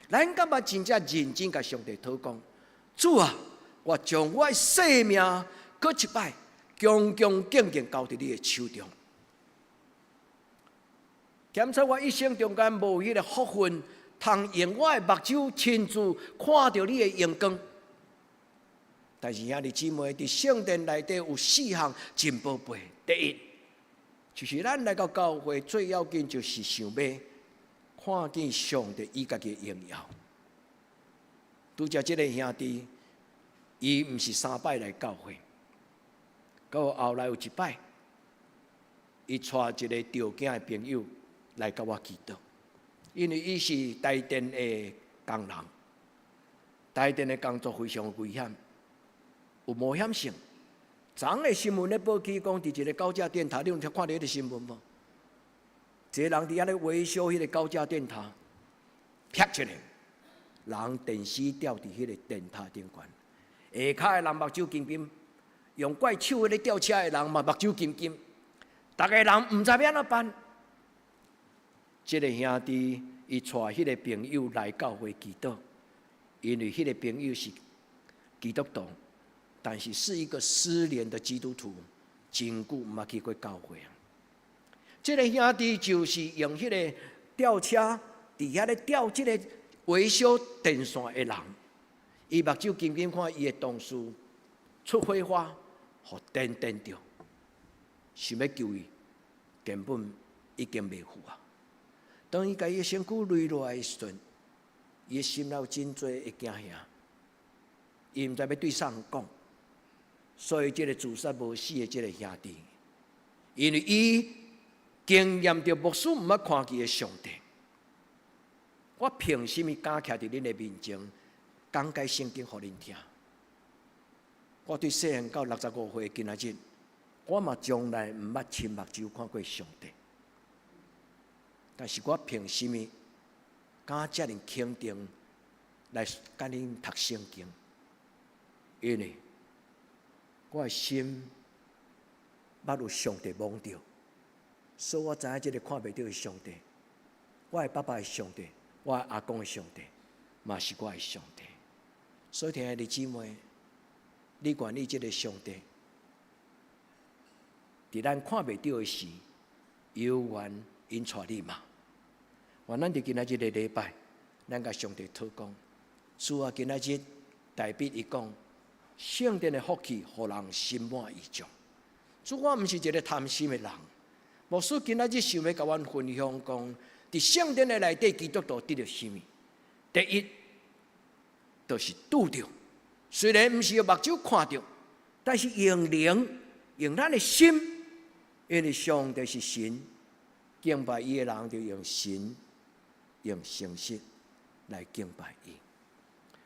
咱敢捌真正認真共上帝禱告？主啊，我將我的性命閣一擺，恭恭敬敬交佇你的手中。檢測我一生中間無彼个福分，通用我的目睭親自看著你的榮光。但是兄弟姊妹，佇聖殿內底有四項真寶貝。第一，就是咱來到教會最要緊，就是想欲看見上帝伊家己的榮耀。拄才這个兄弟，伊毋是三擺來教會，到後來有一擺，伊帶一个著驚的朋友來共我祈禱，因為伊是台電的工人，台電的工作非常危險，有冒險性。昨昏的新聞咧報起講，佇一个高架電塔，你有看著彼个新聞無？一个人佇遐咧維修彼个高架電塔，啪一下，人電死吊佇彼个電塔頂懸，下跤的人目睭金金，用拐手彼个吊車的人嘛目睭金金，逐个人毋知欲按怎辦。這个兄弟伊帶彼个朋友來教會祈禱，因為彼個朋友是基督徒，但是是一個失聯的基督徒，真久毋捌去過教會。這个兄弟就是用彼个吊車佇遐咧吊這个維修電線的人，伊目睭金金看伊的同事出火花，予電電著，想欲救伊，根本已經袂赴啊。當伊共伊的身軀擂落來的時陣，伊的心內有真濟的驚嚇，伊毋知欲對啥人講，所以這个自殺無死的這个兄弟，因為伊經驗著牧師毋捌看見的上帝，我憑啥物敢徛佇恁的面前講解聖經予恁聽？我對細漢到65歲今仔日，我嘛從來毋捌親目睭看過上帝。但是我憑啥物敢遮爾肯定來共恁讀聖經？因為我的心捌予上帝摸著，所以我知影這个看袂著的上帝，我的爸爸的上帝，我的阿公的上帝，嘛是我的上帝。所以，親愛的姊妹，你願意這个上帝，佇咱看袂著的時，猶原引帶你嗎？願咱佇今仔日的禮拜，咱共上帝禱告，主啊，今仔日大衛伊講，聖殿的福氣，予人心滿意足。主，我毋是一个貪心的人。牧師今仔日想欲共阮分享講，佇聖殿的內底，基督徒得著啥物？第一，就是拄著，雖然毋是用目睭看著，但是用靈，用咱的心，因為上帝是神，敬拜伊的人就用神，用誠實來敬拜伊。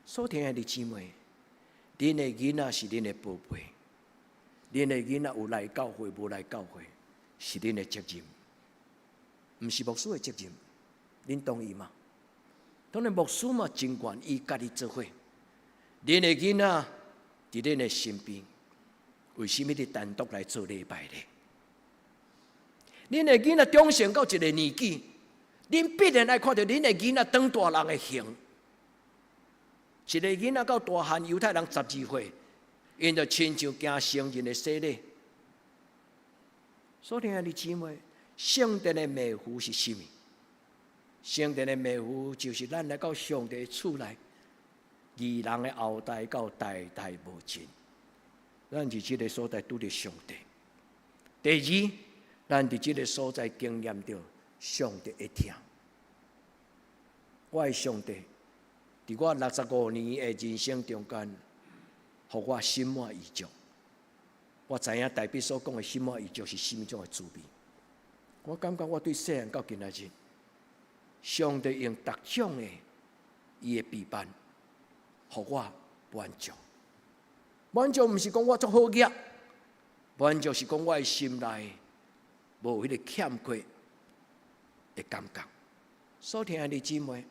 所親愛的姊妹，恁的囡仔是恁的寶貝，恁的囡仔有來教會無來教會，是恁的責任，毋是牧師的責任。恁同意嗎？當然牧師嘛真願意佮你做伙。恁的囡仔佇恁的身邊，為啥物你單獨來做禮拜咧？恁的囡仔長成到一个年紀，恁必然愛看著恁的囡仔長大人的形。一个囡仔到大漢，猶太人12歲，𪜶就親像行成人的洗禮。所以，親愛的姊妹，聖殿的妹夫是啥物？聖殿的妹夫就是咱來到上帝厝內，義人的後代到代代無盡。咱佇這个所在拄著上帝。第二，咱佇這个所在經驗著上帝的疼。我的上帝，佇我65年的人生中間，予我心滿意足。我知影大衛所講的心滿意足是啥物種的滋味。我感覺我對細漢到今仔日，上帝用逐種的伊的備辦，予我滿足。滿足毋是講我足好額，滿足是講我的心內無彼个欠缺的感覺。所疼愛的姊妹，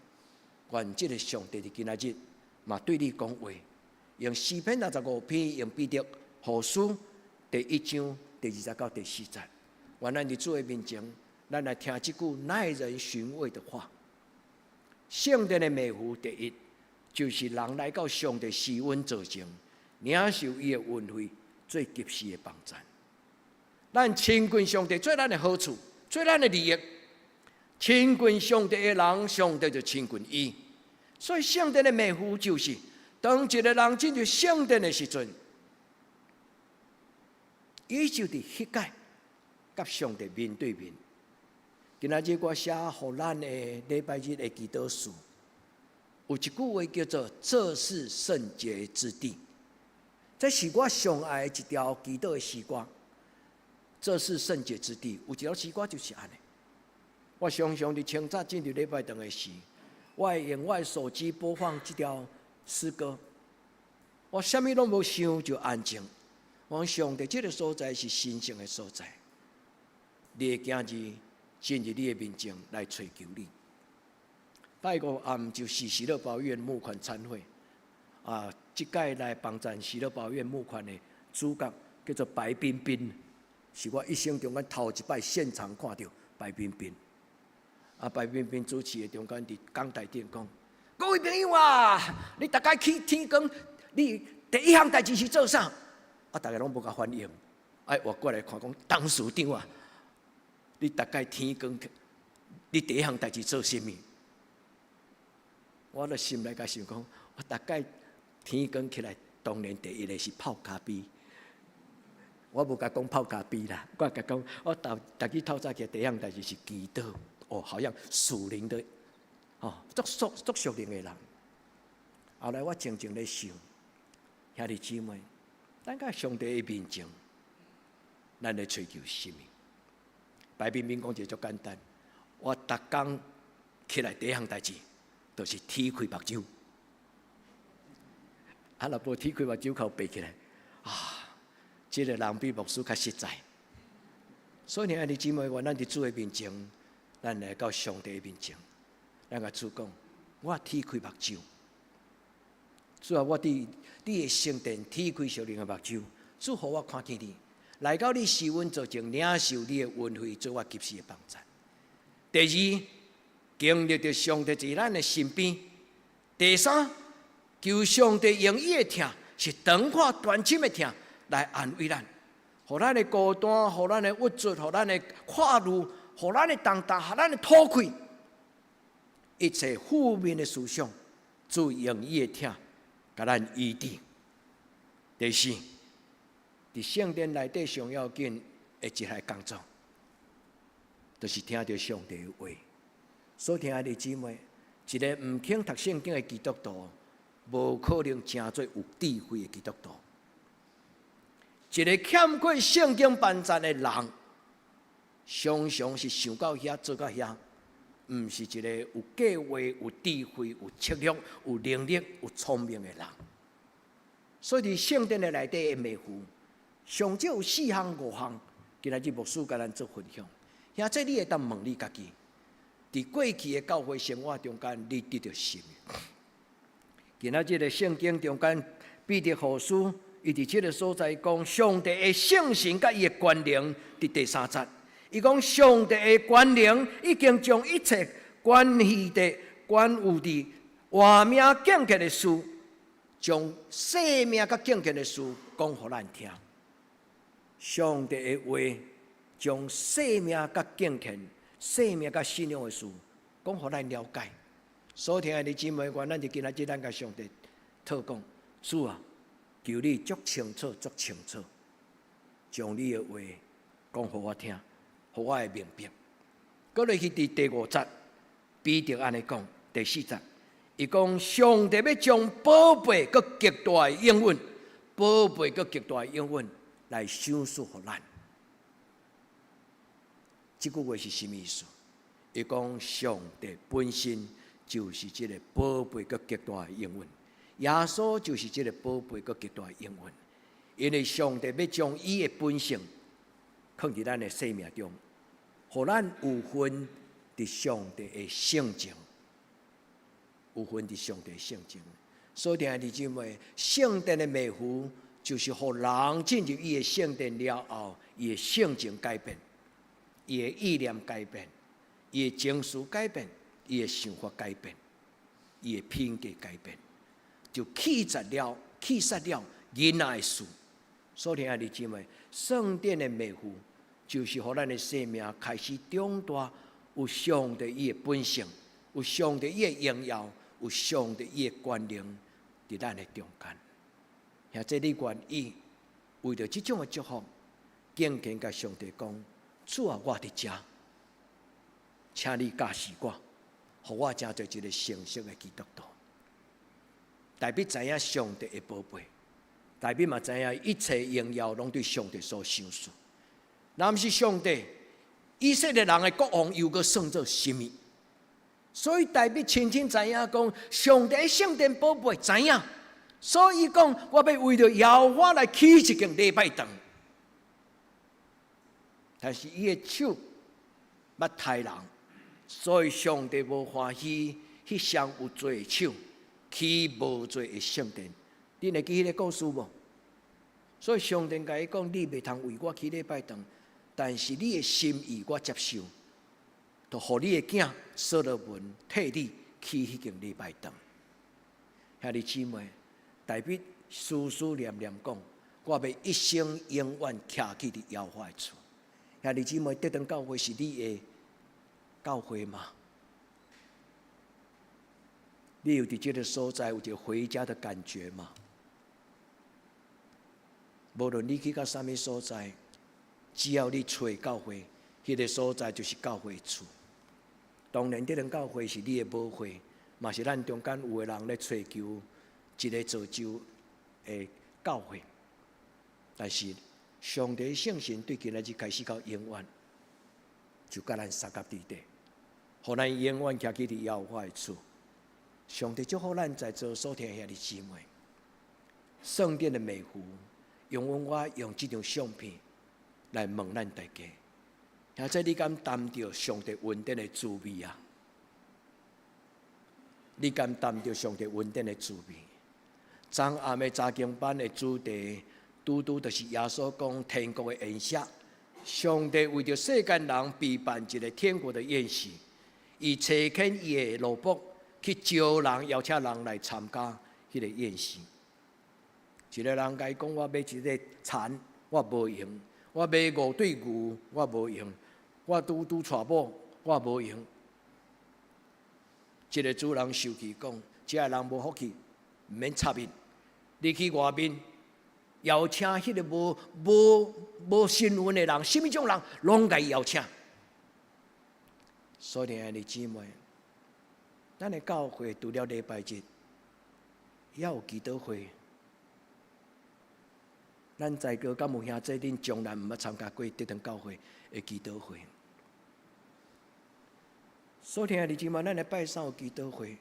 願這个上帝佇今仔日嘛對你講話，用詩篇65篇，用彼得後書第一章第二節到第四節。願咱佇主的面前，咱來聽這句耐人尋味的話。聖殿的麵糊第一，就是人來到上帝施恩座前，領受伊的恩惠，做及時的幫贊。咱親近上帝，做咱的好處，做咱的利益。親近上帝的人，上帝就親近伊。所以聖殿的麵糊就是，當一个人進入聖殿的時陣，伊就佇彼個佮上帝面對面。今仔日我寫予咱的禮拜日的祈禱書，有一句話叫做“這是聖潔之地”，這是我上愛的一條祈禱的詩歌。這是聖潔之地，有一條詩歌就是按呢。我常常佇清早進入禮拜堂的時，我會用我的手機播放這條詩歌。我啥物攏無想，就安靜。我講上帝，這个所在是神聖的所在，你的囝兒進入你的面前來揣求你。拜五暗就是喜樂保育院募款餐會，啊，這屆來幫贊喜樂保育院募款的主角叫做白冰冰，是我一生中間頭一擺現場看著白冰冰。啊，白冰冰主持的中間佇講台頂講，各位朋友啊，你逐家起天光，你第一項代誌是做啥？啊，逐家攏無共反應，哎，我過來看講，董事長啊，你逐家天光，你第一項代誌做啥物？我咧心內共想講，我逐家天光起來，當然第一个是泡咖啡。我無共講泡咖啡啦，我共講，我逐逐日透早起來第一項代誌是祈禱。哦，好像屬靈的，哦，足屬足屬靈的人。後來我靜靜咧想，兄弟姊妹，咱佮上帝的面前，咱咧揣求啥物？白冰冰講一个足簡單，我逐工起來第一項代誌，就是鐵開目睭。啊，若無鐵開目睭，口閉起來，啊，這个人比牧師較實在。所以，兄弟姊妹，願咱佇主的面前，咱來到上帝的面前，咱共主講，我鐵開目睭。主啊，我佇你的聖殿鐵開屬靈的目睭，主予我看見你，來到你施恩座前，領受你的恩惠，做我及時的幫贊。第二，經歷著上帝佇咱的身邊。第三，求上帝用伊的疼，是長闊斷深的疼來安慰咱，予咱的孤單，予咱的鬱卒，予咱的跨慮，予咱的重擔，予咱的吐氣，一切負面的思想，主用伊的疼，共咱醫治。第四，佇聖殿內底上要緊的一項工作，就是聽著上帝的話。所疼的姊妹，一个毋肯讀聖經的基督徒，無可能成做有智慧的基督徒。一个欠缺聖經幫贊的人，常常是想到遐做到遐，毋是一个有計劃、有智慧、有策略、有能力、有聰明的人。所以佇聖殿的內底的迷糊，上少有四項五項，今仔日牧師共咱做分享。兄弟，你會當問你家己，佇過去的教會生活中間，你得著啥物？今仔日的聖經中間，彼得後書，伊佇這个所在講，上帝的聖神佮伊的權能，佇第三節，伊講上帝的權能已經將一切關係的關有佇活命敬虔的事，將生命佮敬虔的事講予咱聽。上帝的話將生命佮敬虔、生命佮信仰的事講予咱了解。所疼的姊妹，願咱佇今仔日咱共上帝禱講，主啊，求你足清楚、足清楚，將你的話講予我聽，予我會明白。閣落去佇第五節，彼得按呢講，第四節，伊講上帝欲將寶貝閣極大的應允，寶貝閣極大的應允來賞賜予咱。這句話是啥物意思？伊講上帝本身就是這个寶貝閣極大的應允，耶穌就是這个寶貝閣極大的應允。因為上帝欲將伊的本性囥佇咱的生命中，予咱有份佇上帝的性情，有份佇上帝性情。所以，兄弟姊妹，聖殿的美福就是予人進入伊的聖殿了後，伊的性情改變，伊的意念改變，伊的情緒改變，伊的想法改變，伊的品格改變，就棄絕了囡仔的事。所以，兄弟姊妹，聖殿的美福就是予咱的生命開始長大，有上帝伊的本性，有上帝伊的榮耀，有上帝伊的權能佇咱的中間。兄弟，你願意為著這種的祝福，敬虔共上帝講：主啊，我佇遮，請你教示我，予我成做一個成熟的基督徒。大衛知影上帝的寶貝，大衛嘛知影一切榮耀攏對上帝所賞賜。若毋是上帝，以色列人的國王又閣算做啥物？所以大衛清清知影講，上帝聖殿寶貝知影，所以講我欲為著耶和華來起一間禮拜堂。但是伊的手捌刣人，所以上帝無歡喜彼雙有罪的手起無罪的聖殿。你會記彼个故事無？所以上帝共伊講：你袂通為我起禮拜堂，但是你的心意我接受，就予你的囝所羅門替你起彼間禮拜堂。兄弟姊妹，大衛思思念念講：我欲一生永遠徛起佇耶和華的厝。兄弟姊妹，得堂教會是你的教會嗎？你有佇這个所在有一個回家的感覺嗎？無論你去到啥物所在，只要你揣教會，彼个所在就是教會厝。當然，這間教會是你的母會，嘛是咱中間有的人咧揣求一个造就的教會。但是，上帝聖神對今仔日開始到永遠，就共咱相佮佇底，予咱永遠徛起佇耶和華的厝。上帝祝福咱在座所聽兄弟姊妹，聖殿的美福，容許我用這張相片來問咱大家：兄弟，你敢擔著上帝恩典的滋味啊？你敢擔著上帝恩典的滋味？昨暗的查經班的主題，拄拄就是耶穌講天國的宴席。上帝為著世間人備辦一個天國的宴席，伊差遣伊的奴僕去招人，邀請人來參加彼个宴席。一个人共伊講：我買一个田，我無閒；我買五對牛，我無閒；我拄拄娶某，我無閒。這个主人生氣講：這个人無福氣，毋免插伊。你去外面邀請彼个無身份的人，啥物種人，攏共伊邀請。所以，兄弟姊妹，咱的教會除了禮拜日，也有祈禱會。咱在座敢有兄弟，恁從來毋捌參加過得堂教會的祈禱會。所以，兄弟姊妹，咱禮拜三有祈禱會。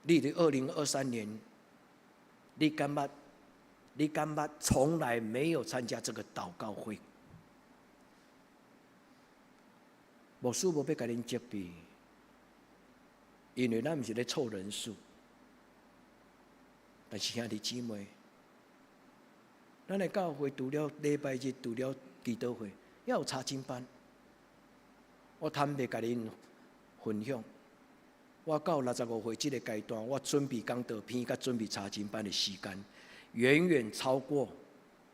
你佇2023年，你感覺？你感覺從來沒有參加這個禱告會？牧師無欲共恁責備，因為咱毋是咧湊人數。但是兄弟姊妹，咱的教會除了禮拜日，除了祈禱會，也有查經班。我坦白共恁分享，我到65歲這个階段，我準備講道片、佮準備查經班的時間，遠遠超過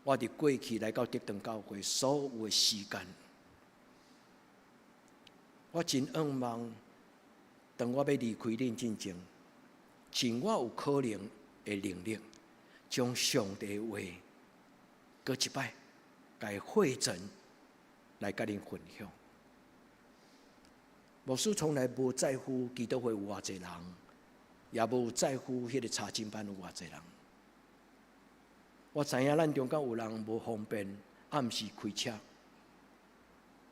我佇過去來到得堂教會所有的時間。我真向望，當我欲離開恁進前，盡我有可能的能力，將上帝的話閣一擺，共伊匯整來共恁分享。牧師從來無在乎祈禱會有偌濟人，也無在乎彼个查經班有偌濟人。我知影咱中間有人無方便暗時開車，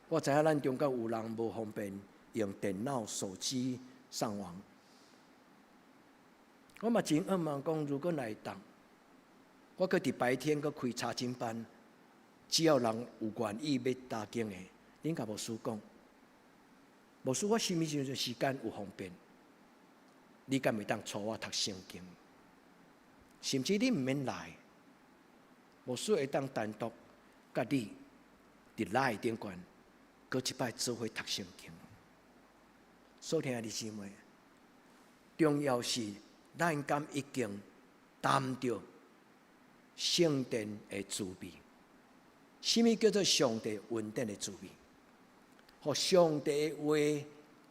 我知影咱中間有人無方便用電腦、手機上網。我嘛真向望講，如果若會當，我閣佇白天閣開查經班，只要人有願意欲查經的，恁共牧師講。牧師，我啥物時陣時間有方便，你敢會當帶我讀聖經？甚至你毋免來，牧師會當單獨佮你佇 LINE 頂懸，閣一擺做伙讀聖經。所聽的姊妹，重要是咱敢已經擔著聖殿的滋味。啥物叫做上帝恩典的滋味？予上帝的話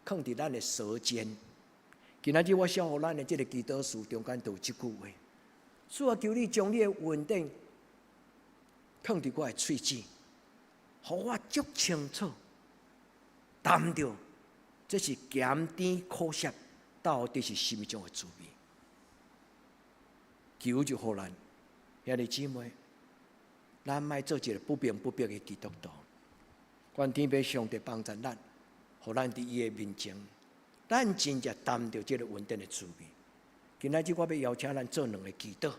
囥佇咱的舌尖。今仔日我寫予咱的這个祈禱詞中間就有這句話：主啊，求你將你的恩典囥佇我的喙舌，予我足清楚擔著，這是鹹甜苦澀到底是啥物種的滋味？求就予咱，兄弟姊妹，咱莫做一个不明不白的基督徒。願天父上帝幫助咱，予咱佇伊的面前，咱真正擔著這个恩典的滋味。今仔日我欲邀請咱做兩个祈禱，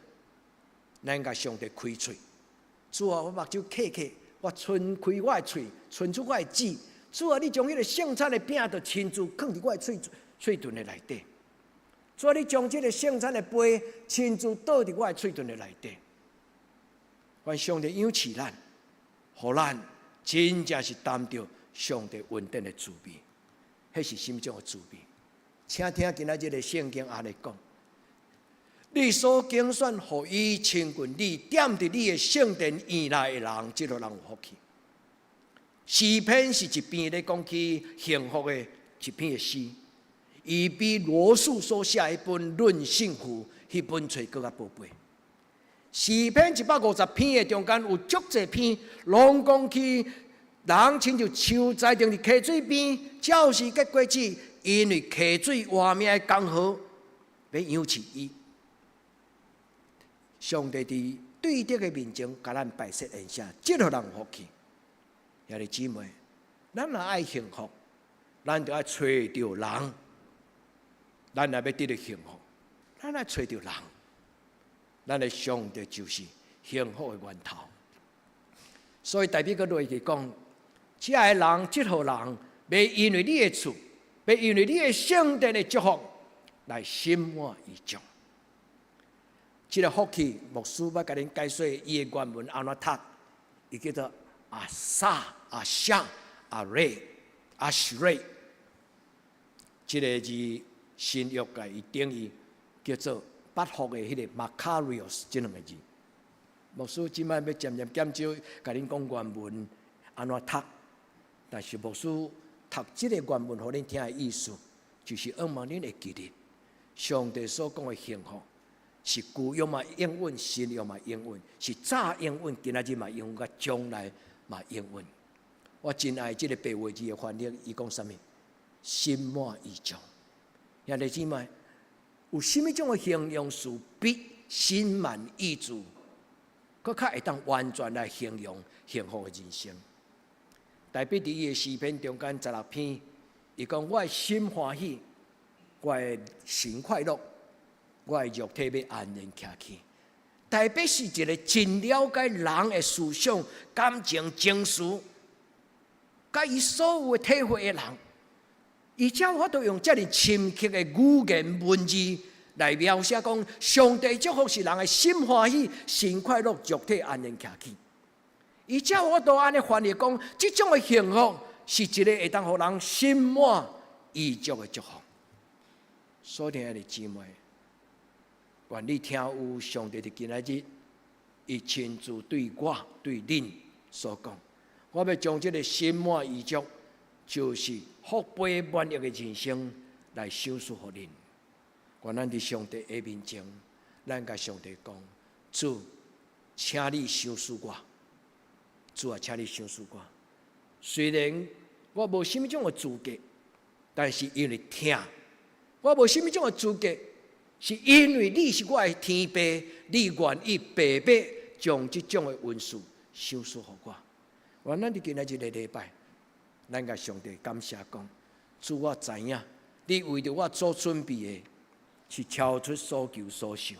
咱共上帝開喙。主啊，我目睭瞌瞌，我伸開我的喙，伸出我的舌。主啊，你將彼个聖餐的餅就親自囥佇我的喙唇的內底。主啊，你將這个聖餐的杯親自倒佇我的喙唇的內底。願上帝賞賜咱，予咱真正是擔著上帝恩典的滋味。彼是啥物種的滋味？請聽今仔日的聖經按呢講：你所揀選予伊親近你，踮佇你的聖殿院內的人，這號人有福氣。詩篇是一篇咧講起幸福的一篇的詩，伊比羅素所寫彼本《論幸福》彼本冊閣較寶貝。詩篇150篇的中間有足濟篇，攏講起人親像樹栽種佇溪水邊，照時結果子，因為溪水活命的江河欲養飼伊。上帝佇對敵的面前，共咱擺設宴席，這號人有福氣。兄弟姊妹，咱若愛幸福，咱就愛揣著人。咱若欲得著幸福，咱愛揣著人。咱的上帝就是幸福的源頭。所以大衛閣落去講，這个人，這號人，欲因為你的厝，欲因為你的聖殿的祝福，來心滿意足。這个福氣，牧師欲共恁解說伊的原文按怎讀，伊叫做阿薩、阿夏、阿瑞、阿什瑞。這个字新約共伊定義叫做八福的彼个 Makarios 這兩个字。牧師這擺欲漸漸減少共恁講原文按怎讀，但是牧師讀這个原文予恁聽的意思，就是向望恁會記得上帝所講的幸福。是舊約嘛應允，新約嘛應允，是早應允，今仔日嘛應允，佮將來嘛應允。我真愛這个白話字的翻譯，伊講啥物？心滿意足。兄弟姊妹，有啥物種的形容詞比心滿意足，閣較會當完全來形容幸福的人生？大衛佇伊的詩篇中間16篇，伊講我的心歡喜，我的神快樂。我的肉體欲安然徛去。大衛是一个真了解人的思想、感情、情緒，佮伊所有的體會的人，伊才有法度用遮爾深刻的語言文字來描寫講，上帝祝福是人的心歡喜、神快樂、肉體安然徛去。伊才有法度按呢翻譯講，這種的幸福是一个會當予人心滿意足的祝福。所聽的姊妹，願你聽有上帝佇今仔日，伊親自對我、對恁所講，我欲將這个心滿意足，就是福杯滿溢的人生來賞賜予恁。願咱佇上帝的面前，咱共上帝講：主，請你賞賜我。主啊，請你賞賜我。雖然我無啥物種的資格，但是因為疼，我無啥物種的資格。是因為你是我的天父，你願意白白將這種的恩賜賞賜予我。願咱佇今仔日個禮拜，咱共上帝感謝講：主，我知影，你為著我所準備的，是超出所求所想。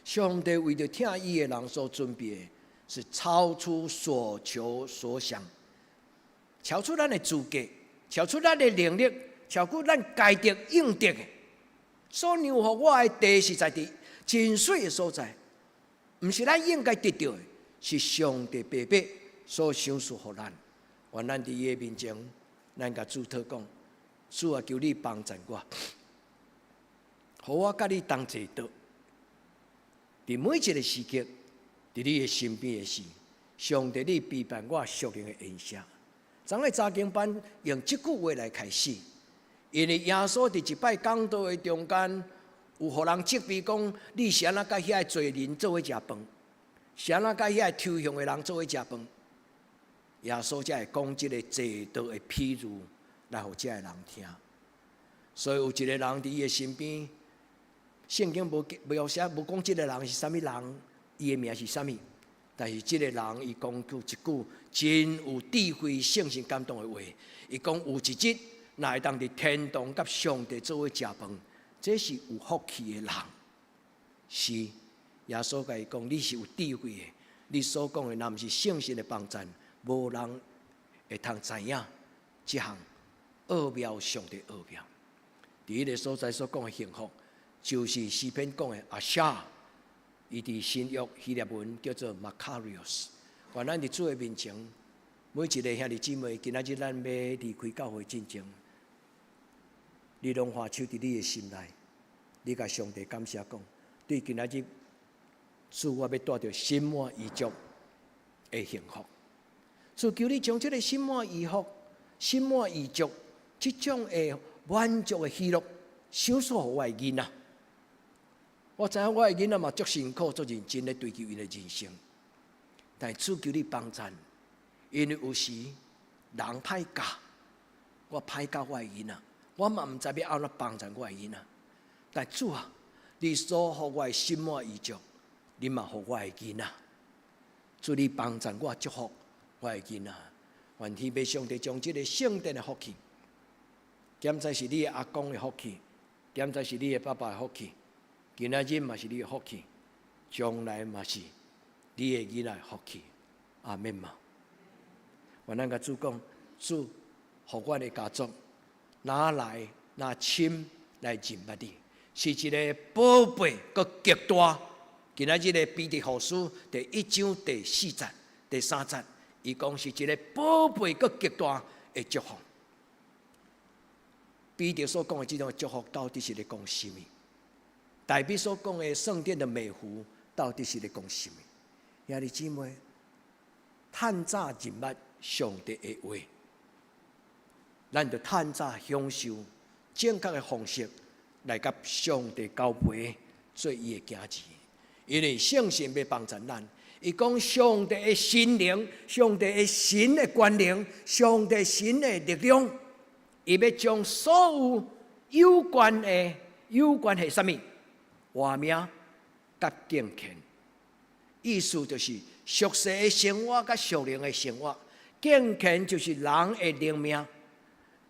上帝為著疼伊的人所準備的，是超出所求所想，超出咱的資格，超出咱的能力，超過咱該得應得的。所讓予我的地實在佇真媠的所在，毋是咱應該得著的，是上帝白白所賞賜予咱。願咱佇伊的面前，咱共主禱講：主啊，求你幫贊我，予我佮你同齊桌。佇每一个時刻，佇你的身邊的時，上帝你備辦我屬靈的筵席。昨昏查經班用這句話來開始，因為耶穌佇一擺講道的中間，有予人責備講，你是按怎佮遐个罪人做伙食飯，是按怎佮遐个抽凶的人做伙食飯？耶穌才會講這个坐桌的譬喻來予這个人聽。所以有一個人佇伊的身邊，聖經無描寫無講這个人是啥物人，伊的名是啥物。但是這个人伊講出一句真有智慧、聖神感動的話。伊講有一日，若會當佇天堂佮上帝做伙食飯，這是有福氣的人。是耶穌共伊講，你是有智慧的，你所講的若毋是聖神的幫贊，無人會通知影這項奧妙，上帝奧妙。佇彼个所在所講的幸福，就是詩篇講的阿沙。伊佇新約希臘文叫做 Makarios。願咱佇主的面前，每一个兄弟姊妹，今仔日咱欲離開教會進前，你攏放手佇你的心內，你共上帝感謝講，對今仔日主，我欲帶著心滿意足的幸福。主求你將這个心滿意福、心滿意足這種的滿足的喜樂，賞賜予我的囡仔。我知影我的囡仔嘛足辛苦、足認真咧追求𪜶的人生，但主求你幫贊，因為有時人歹教，我歹教我的囡仔，我嘛毋知欲按怎幫贊我的囡仔。但主啊，你所予我的心滿意足，你嘛予我的囡仔。主你幫贊我，祝福我的囡仔。願天父上帝將這个聖殿的福氣，敢知是你的阿公的福氣，敢知是你的爸爸的福氣。今仔日嘛是你的福氣，將來嘛是你的囡仔的福氣。阿們嘛。願咱共主講，主，予阮的家族，若來若深來認捌你，是一个寶貝閣極大。今仔日的彼得後書第一章第四節、第三節，伊講是一个寶貝閣極大的祝福。彼得所講的這種祝福，到底是咧講啥物？大衛所講的聖殿的美福，到底是咧講啥物？兄弟姊妹，趁早認捌上帝的話，咱就趁早享受正確的方式來佮上帝交陪，做伊的囝兒。因為聖神欲幫贊咱，伊講上帝的神靈、上帝的神的權能、上帝神的力量，伊欲將所有有關的、有關係啥物？活命佮敬虔，意思就是俗世的生活佮屬靈的生活。敬虔就是人的靈命，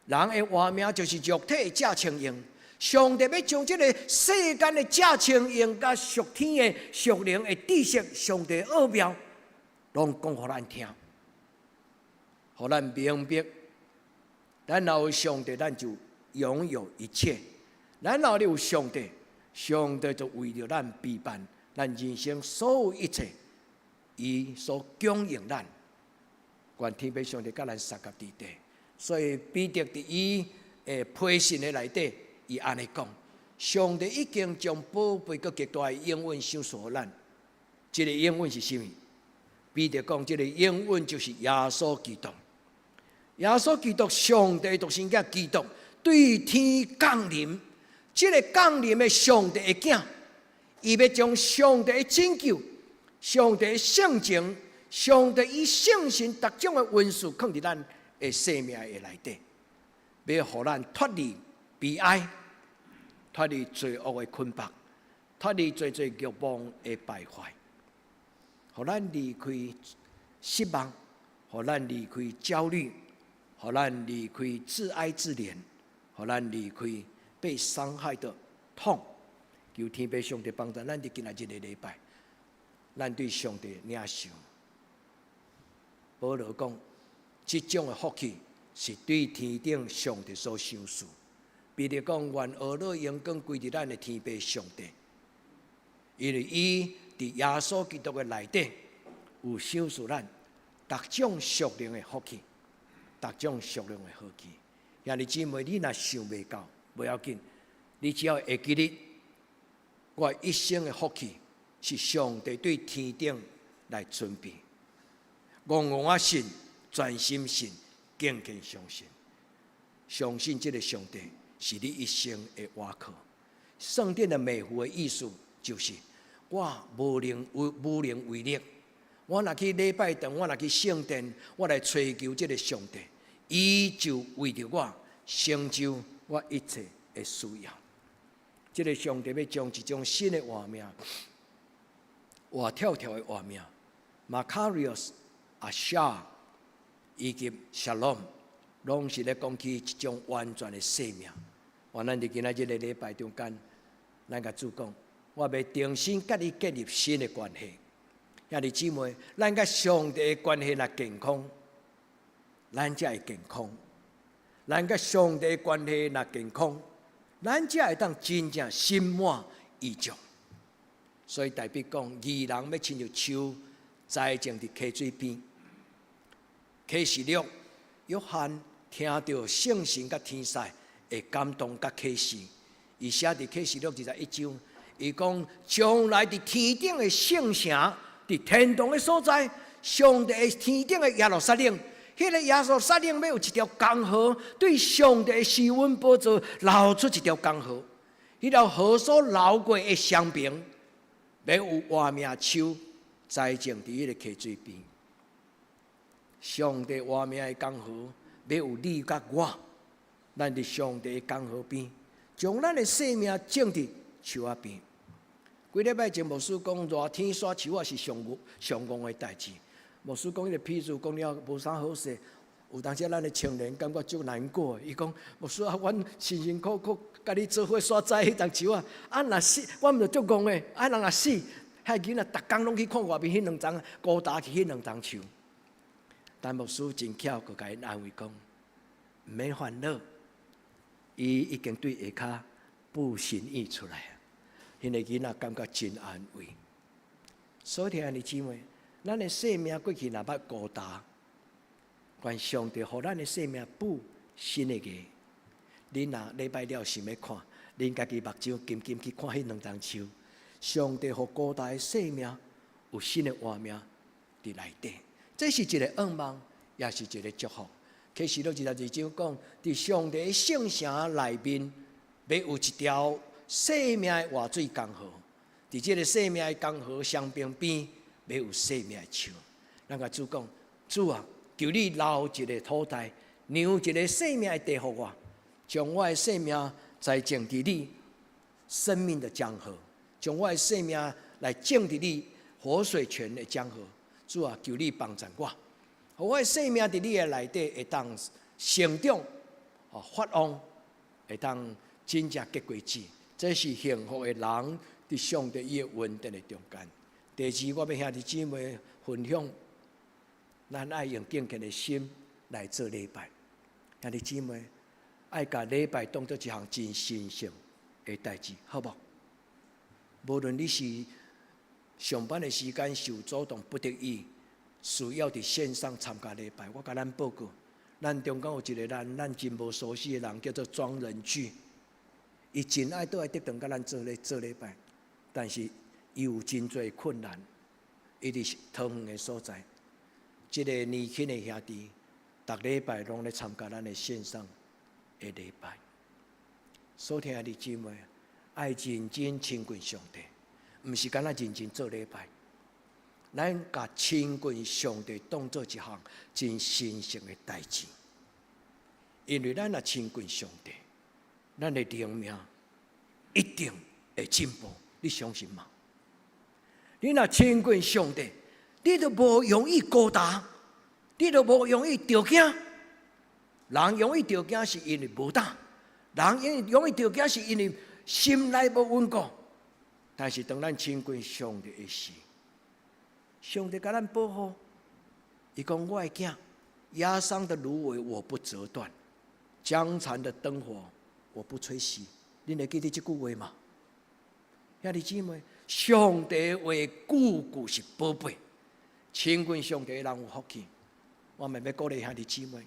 人的活命就是肉體的食穿用。上帝欲將這个世間的食穿用佮屬天的屬靈的知識，上帝奧妙，攏講予咱聽，予咱明白。咱若有上帝，咱就擁有一切。咱若有上帝，上帝就為著咱備辦咱人生所有一切，伊所供應咱。願天父上帝佮咱相佮佇底，所以彼得佇伊的批信的內底，伊按呢講：上帝已經將寶貝閣極大的應允賞賜予咱。這个應允是啥物？彼得講，這个應允就是耶穌基督。耶穌基督，上帝獨生子基督對天降臨。這个降臨的上帝的囝，伊欲將上帝的拯救、上帝的聖情、上帝以聖神逐種的恩賜，囥佇咱的生命的內底，欲予咱脫離悲哀、脫離罪惡的捆綁、脫離濟濟欲望的敗壞，予咱離開失望，予咱離開焦慮，予咱離開自哀自憐，予咱離開被傷害的痛。求天父上帝幫助咱佇今仔日个禮拜，咱對上帝領受。保羅講，這種的福氣是對天頂上帝所賞賜。彼得講，願呵咾榮光歸佇咱的天父上帝，因為伊佇耶穌基督的內底有賞賜咱逐種屬靈的福氣，逐種屬靈的好氣。兄弟姊妹，你若想袂到，無要緊，你只要會記得，我一生的福氣是上帝對天頂來準備。戇戇仔信，全心信，敬虔相信，相信這个上帝是你一生的倚靠。聖殿的美福的意思就是，我無能為力。我若去禮拜堂，我若去聖殿，我來揣求這个上帝，伊就為著我成就我一切的需要。這个上帝欲將一種新的活命，活跳跳的活命，Makarios、Asher 以及 Shalom，攏是咧講起一種完全的生命。願咱佇今仔這个禮拜中間，咱共主講，我欲重新佮你建立新的關係。兄弟姊妹，咱佮上帝的關係若健康，咱才會健康；咱佮上帝的關係若健康，咱才會當真正心滿意足。所以大衛講，義人欲親像樹栽種佇溪水邊。啟示錄，約翰聽著聖神佮天使的感動佮啟示，伊寫佇啟示錄21章，伊講將來佇天頂的聖城，佇天堂的所在，上帝的天頂的耶路撒冷，彼个耶路撒冷欲有一條江河，對上帝的施恩寶座流出一條江河，彼條河所流過的雙爿，欲有活命樹栽種佇彼个溪水邊。上帝活命的江河，欲有你佮我，咱佇上帝的江河邊，將咱的生命種佇樹仔邊。幾禮拜前牧師講熱天徙樹仔是上上戇的代誌。牧師講彼个譬喻講了無啥好勢，有當時咱的青年感覺足難過。伊講牧師啊，阮辛辛苦苦共你做伙徙栽彼叢樹仔，啊若死，阮毋就足戇的，啊人若死，彼囡仔逐工攏去看外面彼兩叢孤焦去彼兩叢樹。但牧師真巧，閣共𪜶安慰講，毋免煩惱，伊已經對下跤布新葉出來啊。彼个囡仔感覺真安慰。所以兄弟姊妹，咱的生命過去若捌孤焦，願上帝予咱的生命補新的芽。恁若禮拜了想欲看，恁家己目睭緊緊去看彼兩叢樹，上帝予孤焦的生命有新的活命佇內底。這是一个願望，也是一个祝福。啟示錄22章講，佇上帝的聖城內面，欲有一條生命的活水江河。佇這个生命的江河雙爿邊，欲有生命的樹。咱共主講，主啊，求你留一个土地，留一个生命的地予我，將我的生命栽種佇你生命的江河，將我的生命來種佇你活水泉的江河。主啊，求你幫贊我，予我的生命佇你的內底會當成長、哦發旺，會當真正結果子。這是幸福的人佇上帝伊的恩典的中間。第二，我欲兄弟姊妹分享，咱愛用敬虔的心來做禮拜。兄弟姊妹，愛共禮拜當做一項真神聖的代誌，好無？無論你是上班的時間受阻擋不得已，需要佇線上參加禮拜。我共咱報告，咱中間有一個人，咱真無熟悉的人，叫做莊仁巨，伊真愛倒來德堂共咱做咧做禮拜，但是伊有真濟困難，伊佇桃園的所在，這个年輕的兄弟，逐禮拜攏咧參加咱的線上的禮拜。所聽的姊妹，愛認真親近上帝，毋是干焦認真做禮拜。咱共親近上帝當做一項真神聖的代誌，因為咱若親近上帝，咱的靈命一定會進步。你相信嗎？你若親近上帝，你就無容易孤單，你就無容易著驚。人容易著驚是因為無膽，人容易著驚是因為心內無穩固。但是當咱親近上帝的時，上帝共咱保護，伊講我的囝，壓傷的蘆葦我不折斷，將殘的燈火我不吹熄。恁會記得這句話嗎？兄弟姊妹，上帝話句句是寶貝，親近上帝的人有福氣。我嘛欲鼓勵兄弟姊妹，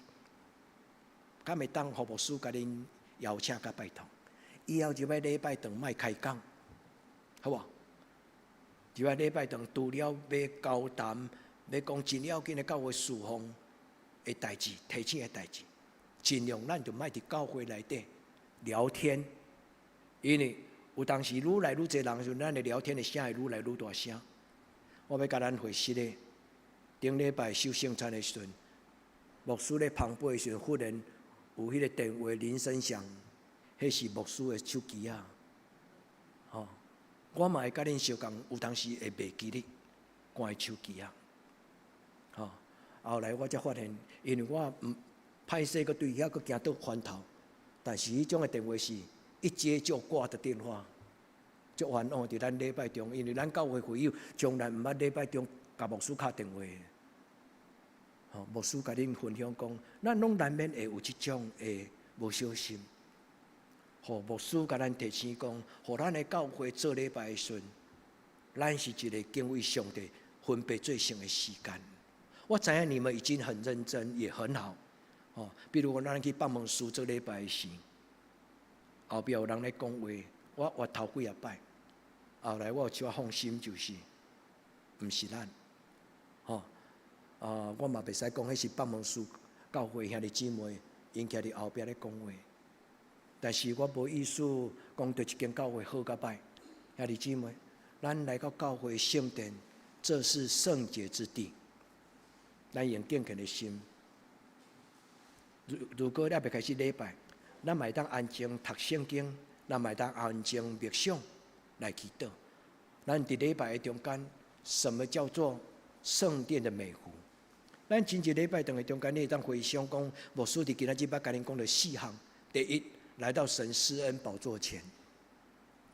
敢會當予牧師共恁邀請佮拜託，以後入來禮拜堂莫開講，好無？入來禮拜堂除了欲交談，欲講真要緊的教會事奉的代誌、提醒的代誌，盡量咱就莫佇教會內底聊天，因為有當時愈來愈濟人時陣，咱的聊天的聲會愈來愈大聲。我欲共咱回實的，頂禮拜守聖餐的時陣，牧師咧捧杯的時陣，忽然有彼個電話鈴聲響，彼是牧師的手機仔。吼，我嘛會佮恁相仝，有當時會袂記得關手機仔。吼，後來我才發現，因為我毋歹勢，閣對遐閣驚倒翻頭，但是彼種的電話是一接就掛的電話，足冤枉佇咱禮拜中，因為咱教會會友從來毋捌禮拜中共牧師敲電話。吼，牧師共恁分享講，咱攏難免會有這種的無小心。予牧師共咱提醒講，予咱的教會做禮拜的時陣，咱是一個敬畏上帝、分別做聖的時間。我知影你們已經很認真，也很好。哦，比如講，咱去放門書做禮拜時，後壁有人咧講話，我回頭幾仔擺，後來我有一寡放心，就是毋是咱，吼，啊，我嘛袂使講彼是放門書教會兄弟姊妹，𪜶徛佇後壁咧講話，但是我無意思講對一間教會好佮歹，兄弟姊妹，咱來到教會聖殿，這是聖潔之地，咱用敬虔的心。如果猶未開始禮拜，咱嘛會當安靜讀聖經，咱嘛會當安靜默想來祈禱。咱佇禮拜的中間，什麼叫做聖殿的美福？咱進入禮拜堂的中間，你會當回想講，牧師佇今仔日捌共恁講了四項。第一，來到神施恩寶座前，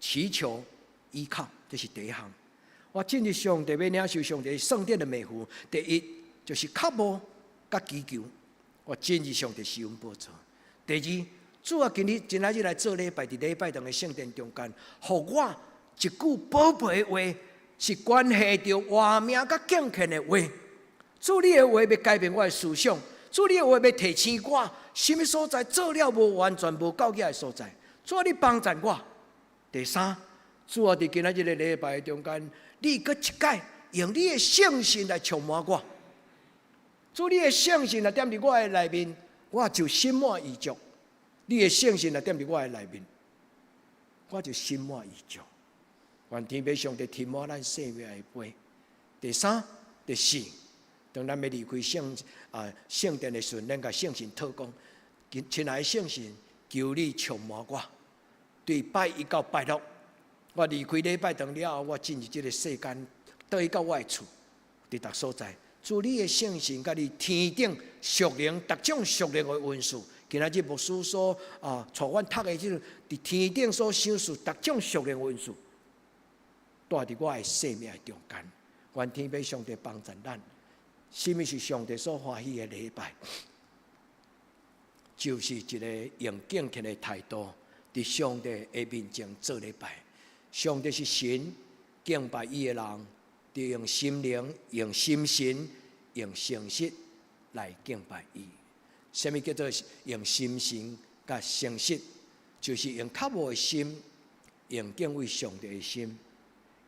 祈求依靠，這是第一項。我進入上帝欲領受上帝聖殿的美福，第一就是渴慕佮祈求。我進入上帝施恩寶座。第二，主啊，今日今仔日來做禮拜，佇禮拜堂的聖殿中間，予我一句寶貝的話，是關係著活命佮敬虔的話。主你的話欲改變我的思想，主你的話欲提醒我，啥物所在做了無完全、無夠額的所在，主啊，你幫贊我。第三，主啊，佇今仔日的禮拜中間，你閣一擺用你的聖神來充滿我。主你的聖神若踮佇我的內面，我就心滿意足。你的聖神若踮佇我的內面，我就心滿意足。願天父上帝填滿咱生命的杯。第三、第四，當咱欲離開聖殿的時陣，咱共聖神禱講：親愛的聖神，求你充滿我。對拜一到拜六，我離開禮拜堂了後，我進入這個世間，倒去到我的厝，佇逐所在。主你的聖神佮你天頂屬靈逐種屬靈的恩賜，今仔日牧師所帶阮讀的這個佇天頂所賞賜逐種屬靈的恩賜，帶佇我的生命的中間。願天父上帝幫助咱。什麼是上帝所歡喜的禮拜？就是一個用敬虔的態度，佇上帝的面前做禮拜。上帝是神，敬拜伊的人，著用心靈、用心神、用誠實來敬拜伊。什麼叫做用心神佮誠實？就是用渴慕的心，用敬畏上帝的心，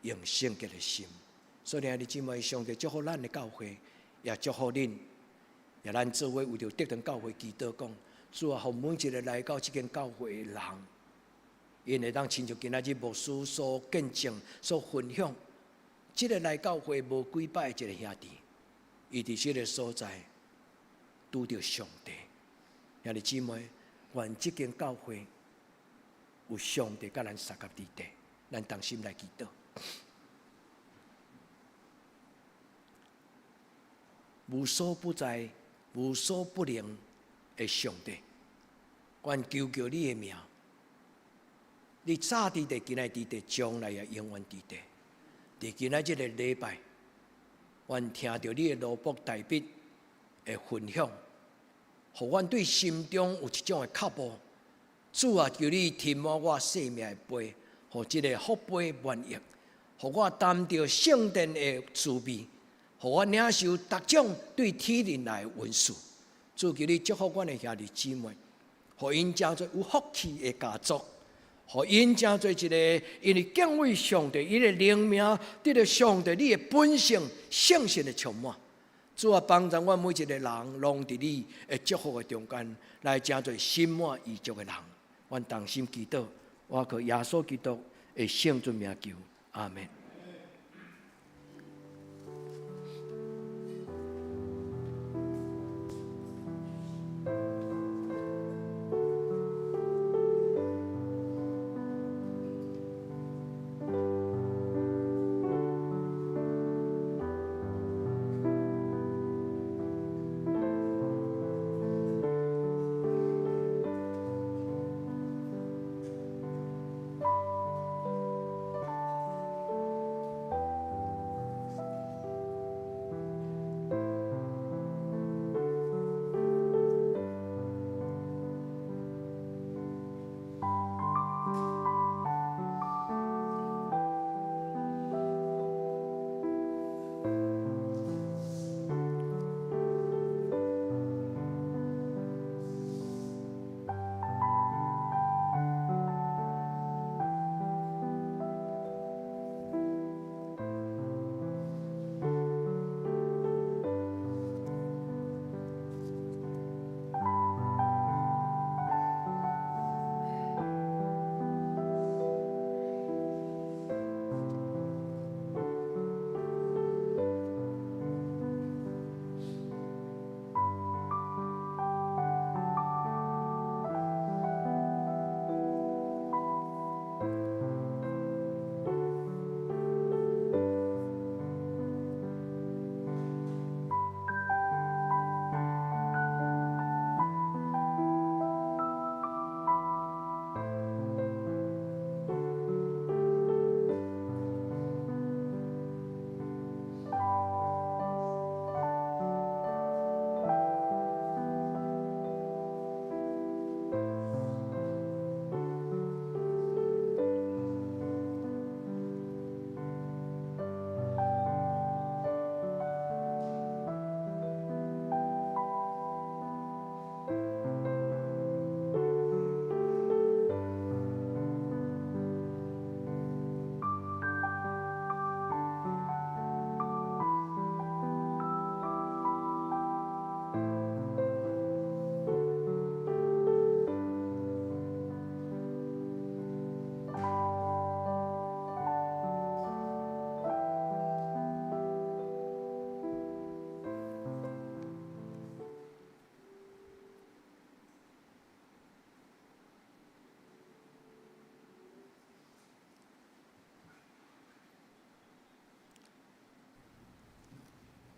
用聖潔的心。所以，兄弟姊妹，上帝祝福咱的教會，也祝福恁，也咱做伙為著得堂教會祈禱講，主啊，予每一個來到這間教會的人，𪜶會當親像今仔日牧師所見證、所分享，這個來教會無幾擺的一個兄弟，伊佇這個所在拄著上帝。兄弟姊妹，願這間教會有上帝佮咱相佮佇底，咱同心來祈禱。無所不在、無所不能的上帝，阮求叫你的名，你早佇地，今仔佇地，將來也永遠佇地。佇今仔這個禮拜，阮聽著你的奴僕大衛的分享，予阮對心中有一種的腳步。主啊，求你填滿我生命的杯，予這个福杯滿溢，予我擔著聖殿的滋味，予我領受逐種對天靈來的恩賜。主，求你祝福阮的兄弟姊妹，予𪜶成做有福氣的家族，予𪜶成做一个因為敬畏上帝，伊的靈命得著上帝你的本性聖神的充滿。主啊，幫助阮每一个人，攏佇你的祝福的中間，來成做心滿意足的人。阮同心祈禱，我靠耶穌基督的聖尊名求，阿門。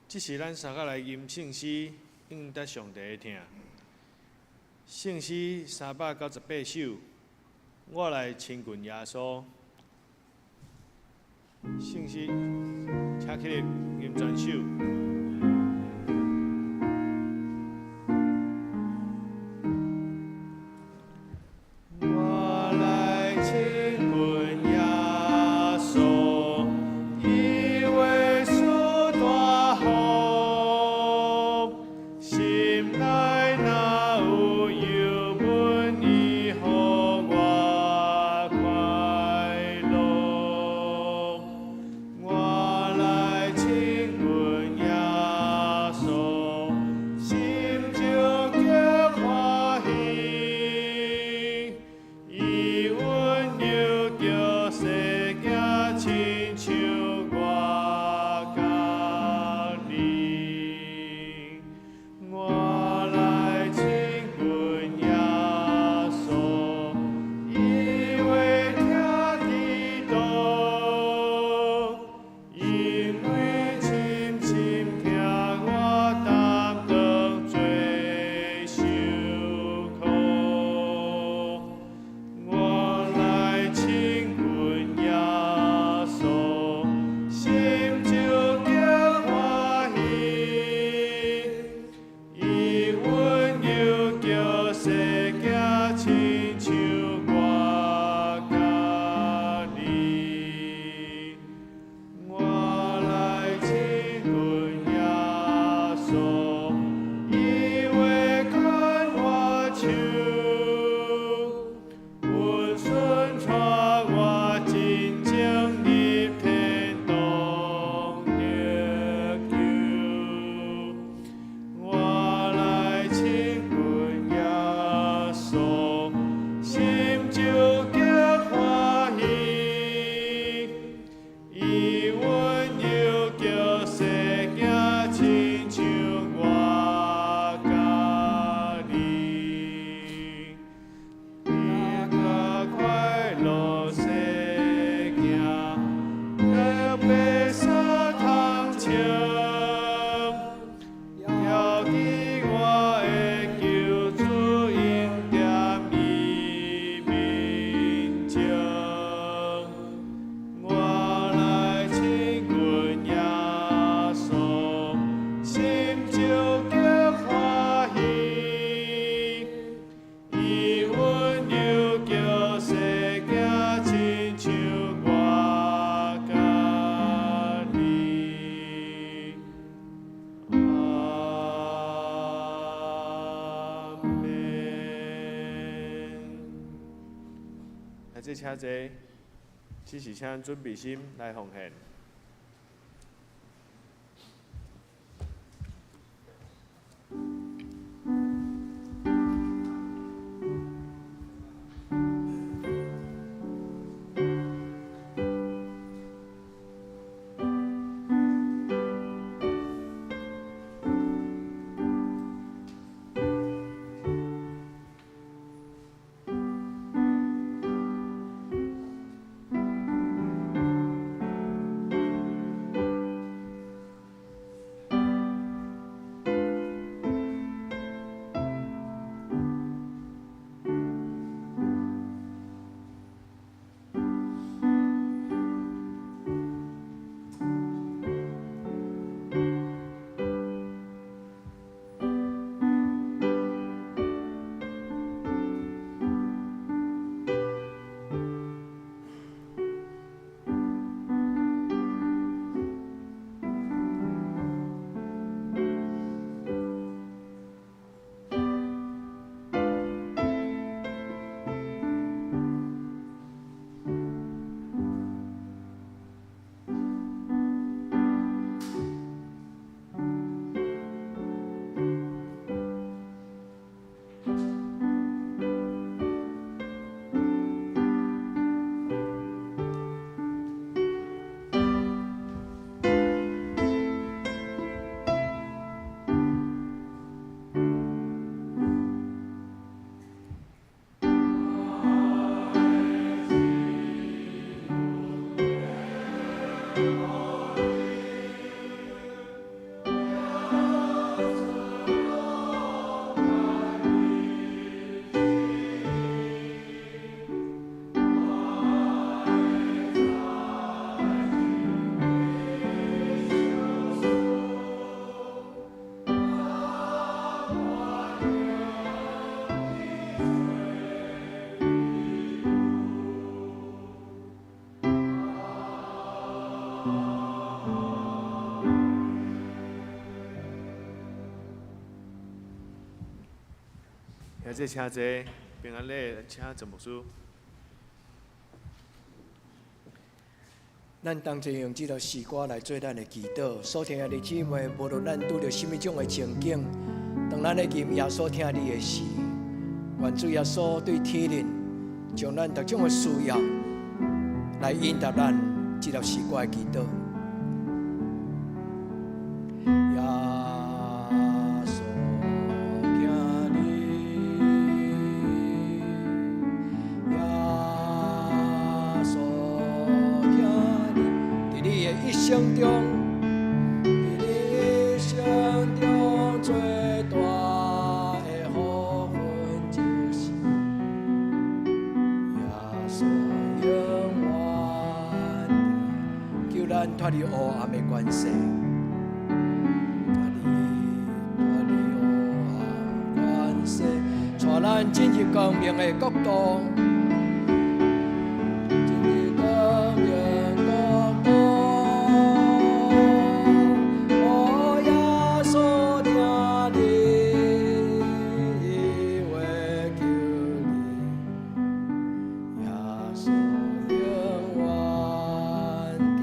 這是咱三個來吟聖詩，應得上帝的疼。聖詩398首，我來親近耶穌。聖詩，請起立吟全首。我來親近耶穌，伊話牽我手，溫順帶我真正入天堂得救。我來親近耶穌，心就極歡喜。伊溫柔叫細囝，親像我佮你。伊較快樂細囝，得白衫通穿。枵記我的救主永踮伊面前。我來親近耶穌，心就極歡喜。伊溫柔叫細囝，親像我佮你。阿們。來，這請坐，只是請準備心來奉獻。兄弟請坐，平安禮，請鄭牧師。咱當陣用這首詩歌來做咱的祈禱。所聽的弟姊妹，無論咱拄著啥物種的情景，當咱咧吟耶穌疼你的時，願主耶穌對天靈將咱逐種的需要來應答咱這首詩歌的祈禱。耶穌疼你，耶穌疼你，佇你的一生中，佇你一生中最大的福分就是耶穌永遠救咱脫離黑暗的權勢。脫離黑暗權勢，帶咱進入光明的國度。進入光明國度。哦，耶穌的疼你，伊话救你，耶稣永远疼你。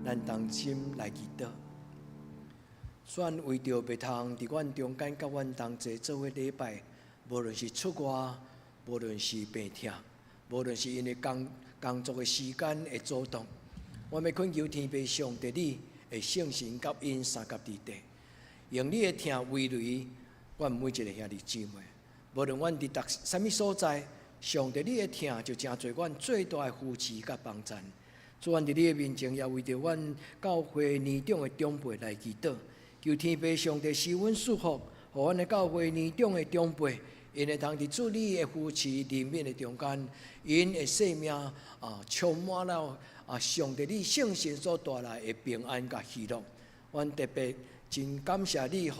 咱同心來祈禱。主為著袂通佇阮中間，佮阮同齊做伙禮拜，無論是出外，無論是病疼，無論是因為工作的時間的阻擋，我欲懇求天父上帝你的聖神佮𪜶相佮佇底，用你的疼圍圍阮每一个兄弟姊妹。無論阮佇佗啥物所在，上帝你的疼就成做阮最大的扶持佮幫贊。主，阮佇你的面前，也為著阮教會年長的長輩來祈禱。求天父上帝賜阮祝福，予阮的教會年長的長輩，𪜶會通佇主你的扶持憐憫的中間，𪜶的生命啊充滿了啊上帝你聖神所帶來的平安佮喜樂。阮特別真感謝你，予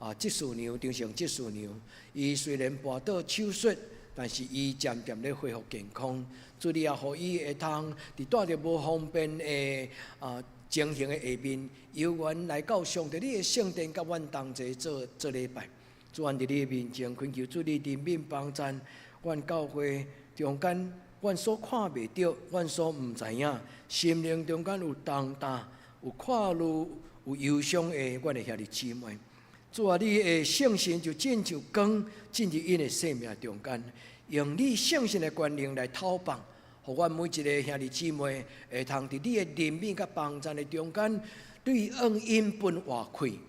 啊執事娘張成執事娘，伊雖然跋倒手術，但是伊漸漸咧恢復健康。主你也予伊會通佇帶著無方便的啊情形的下面，有緣來到上帝你的聖殿，佮阮同齊做做禮拜。主，阮佇你的面前懇求主你憐憫幫贊，阮教會中間，阮所看袂著，阮所毋知影，心靈中間有重擔、有看慮、有憂傷的，阮的兄弟姊妹。主啊，你的聖神就親像光進入𪜶的生命中間，用你聖神的權能來透放。予阮每一个兄弟姊妹會通佇你的憐憫佮幫贊的中間，對恩𪜶分活氣，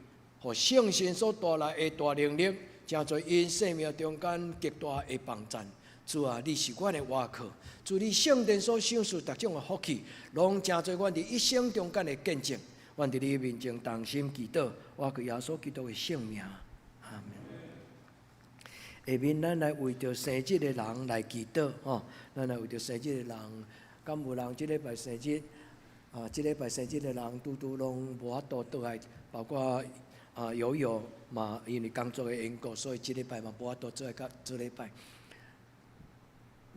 予聖神所帶來的大能力，成做𪜶生命中間極大的幫贊。主啊，你是阮的倚靠，主你聖殿所賞賜逐種的福氣，攏成做阮佇一生中間的見證。阮佇你面前同心祈禱，倚靠耶穌基督的聖名，阿們。下面咱來為著生日的人來祈禱吼，咱來為著生日的人，敢有人這禮拜生日？啊，這禮拜生日的人拄拄攏無法度倒來，包括啊友友嘛，因為工作的緣故，所以這禮拜嘛無法度做來佮做禮拜。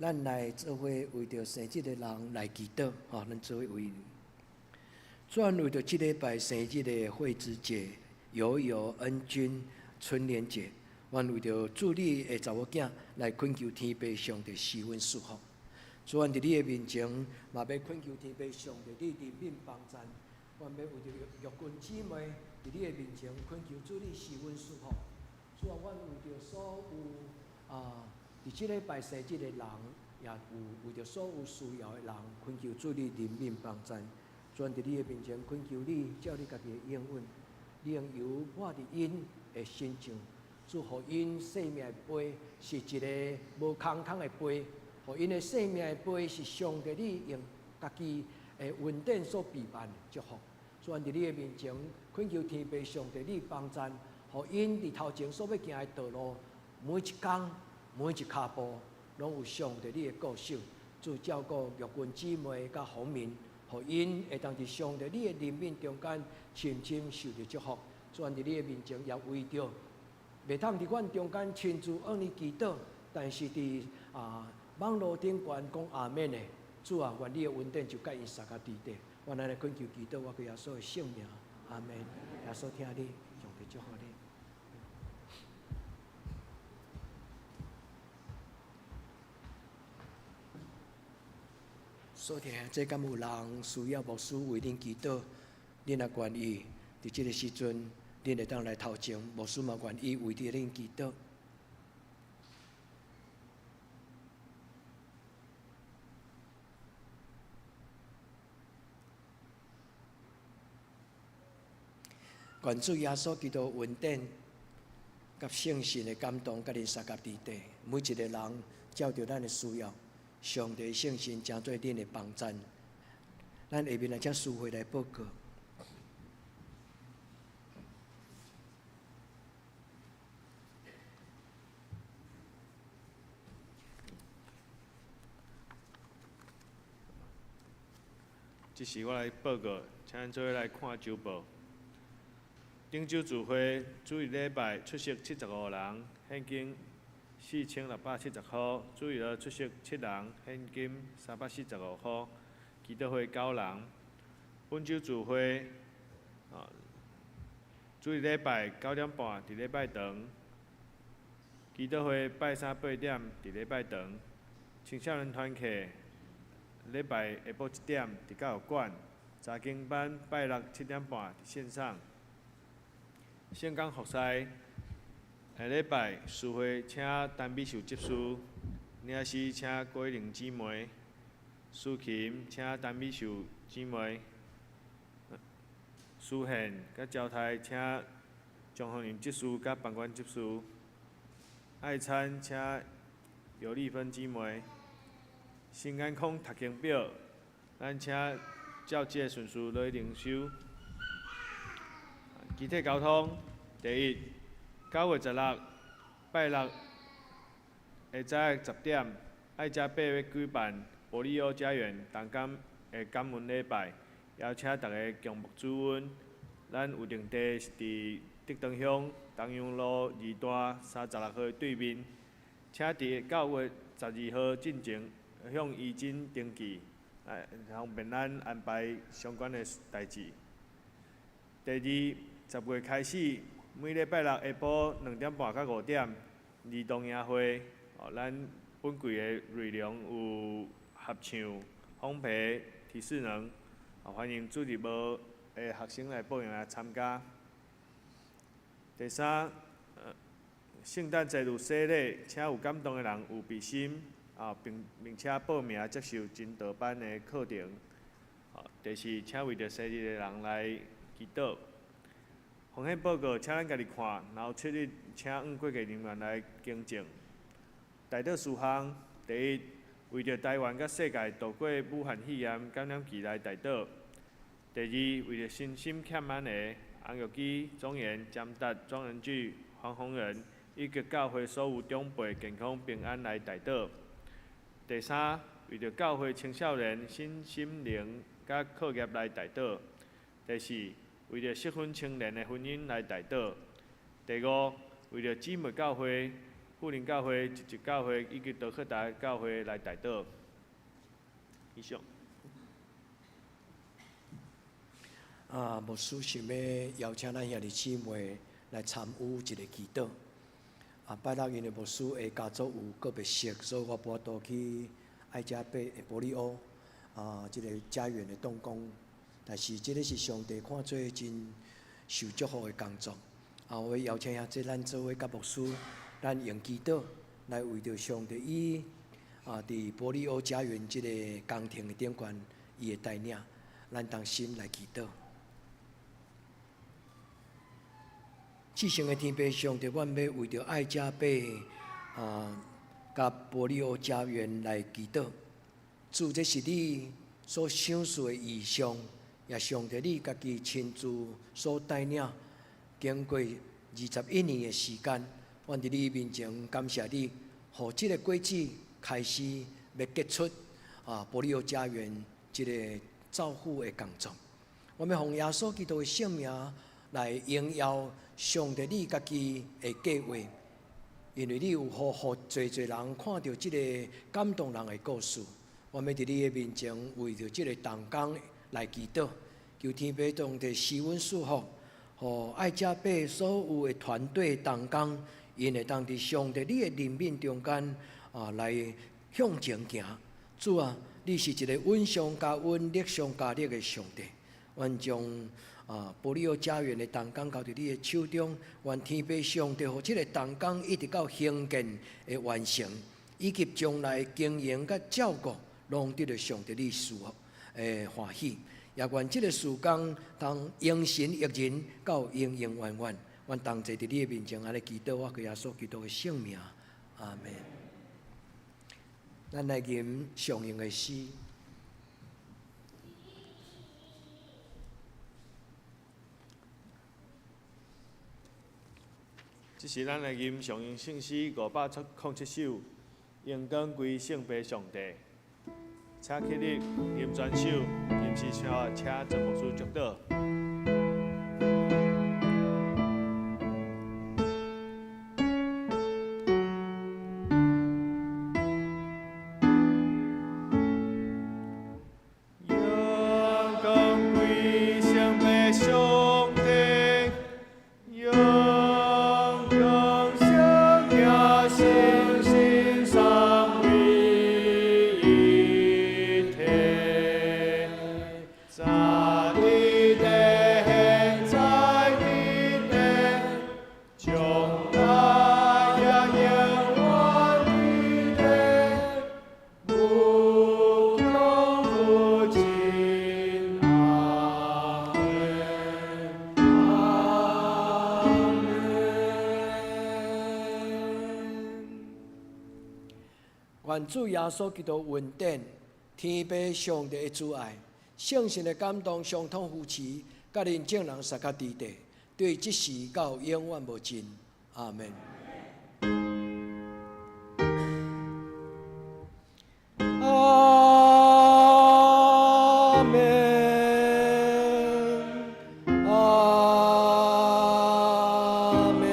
咱來做伙為著生日的人來祈禱吼，咱做伙為專為著這禮拜生日的惠子姐、友友、恩君、春蓮姐。阮為著主你的查某囝來懇求天父上帝賜阮祝福。主，阮佇你的面前，嘛欲懇求天父上帝你憐憫幫贊。阮欲為著玉君姊妹佇你的面前懇求主你賜阮祝福。主啊，阮為著所有啊，佇這禮拜生日的人，也有為著所有需要的人，懇求主你憐憫幫贊。主，阮佇你的面前懇求你，照你家己的應允，你用油抹佇𪜶的身上。主，予𪜶生命的杯是一个無空空的杯，予𪜶的生命的杯是上帝你用家己的恩典所備辦的祝福。主，阮佇你的面前懇求天父上帝你幫贊，予𪜶佇頭前所欲行的道路，每一工每一跤步，攏有上帝你的顧守。主照顧玉君姊妹佮洪明，予𪜶會當佇上帝你的憐憫中間深深受著祝福。主，阮佇你的面前也為著袂通佇阮中間親自向你祈禱，但是佇啊網路頂懸講阿們的，主啊，願你的恩典就佮𪜶相佮佇底。阮按呢懇求祈禱，倚靠耶穌的聖名，阿們。耶穌疼你，上帝祝福你。所聽，這敢有人需要牧師為恁祈禱？恁若願意，佇這个時陣，恁會當來頭前，牧師嘛願意為著恁祈禱。願主耶穌基督恩典佮聖神的感動，佮恁相佮佇底，每一个人照著咱的需要，上帝聖神成做恁的幫贊。咱下面來請司會來報告。這時我來報告，請咱做伙來看週報。頂週聚會主日禮拜出席75人，現金4670箍；主日學出席7人，現金345箍。祈禱會9人。本週聚會主日礼拜9点半伫礼拜堂，祈祷会拜三8点伫礼拜堂，青少年团契礼拜下晡7点伫教育馆，查经班拜六7点半伫线上。圣工服侍下礼拜司会请陈美秀执事，领诗请郭玲姊妹，司琴请陈美秀姊妹，司献佮招待请张凤玲执事佮房管执事，爱餐请尤丽芬姊妹，新眼空读经表，咱请照这个顺序来灵修。集体交通，第一，9月16拜六下早10点，爱遮八欲举办玻璃欧家园同工的感恩礼拜，邀请大家共沐主恩。咱有定地是伫竹塘乡东阳路二段36号的对面，请伫9月12号进前向怡珍登记，方便咱安排相关的代志。第二，10月开始，每礼拜六下晡2点半到5点，儿童营会，咱本季的内容有合唱、烘焙、体适能，欢迎主日无的学生来报名来参加。第三，圣诞节有洗礼，请有感动的人有备心，并且报名接受真道班的课程。第四，请为著生日的人来祈祷。风险报告，请咱家己看，然后7日请按过计人员来更正。代祷事项：第一，为著台湾佮世界度过武汉肺炎感染期来代祷；第二，为著身心欠安的洪玉基、庄严、江达、庄仁巨、黄宏仁以及教会所有长辈健康平安来代祷；第三，为著教会青少年身心灵佮课业来代祷；第四，为著适婚青年的婚姻来代祷；第五，为著姊妹教会、富林教会、一级教会以及德克达教会来代祷。以上。牧师想欲邀请咱兄弟姊妹来参与一个祈祷。拜六因为牧师的家族有个别事，所以我无法度去爱遮八的玻璃屋，这个家园的动工。但是这个是上帝看做真受祝福的工作。我邀请兄弟咱做伙佮牧师，咱用祈祷来为著上帝伊伫玻璃屋家园这个工程的顶悬，伊的带领，咱同心来祈祷。至圣的天父上帝，阮欲为著爱遮八佮玻璃屋家园来祈祷。主，这是你所赏赐的异象，也上帝你家己亲自所带领。经过21年的时间，阮伫你面前感谢你，予这个果子开始欲结出玻璃屋家园这个造福的工作。我欲奉耶稣基督的圣名来荣耀上帝你家己的计划，因为你有予济济人看著这个感动人的故事。我欲伫你的面前为著这个同工来祈祷，求天父上帝施恩赐福，予爱遮八所有的团队同工，𪜶会当伫上帝你的怜悯中间来向前行。主啊，你是一个恩上加恩、力上加力的上帝。愿将玻璃屋家园的同工交伫你的手中，愿天父上帝予这个同工一直到兴建的完成，以及将来经营佮照顾，拢得著上帝你赐福的欢喜。也愿这个事工当荣神益人到永永远远。愿同齐伫你的面前按呢祈祷，我靠耶稣基督的圣名，阿们。咱来吟上用的诗。这时，咱来吟上用圣诗507首，荣光归圣父上帝。请起立，吟全首，吟诗唱，请陈牧师祝祷。荣光归圣父上帝，願主耶穌基督恩典、天父上帝的慈愛、聖神的感動、相通扶持，佮恁眾人相佮佇佇，對這時到永遠無盡。阿門。阿門。阿門。阿門。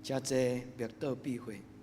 請坐，默禱閉會。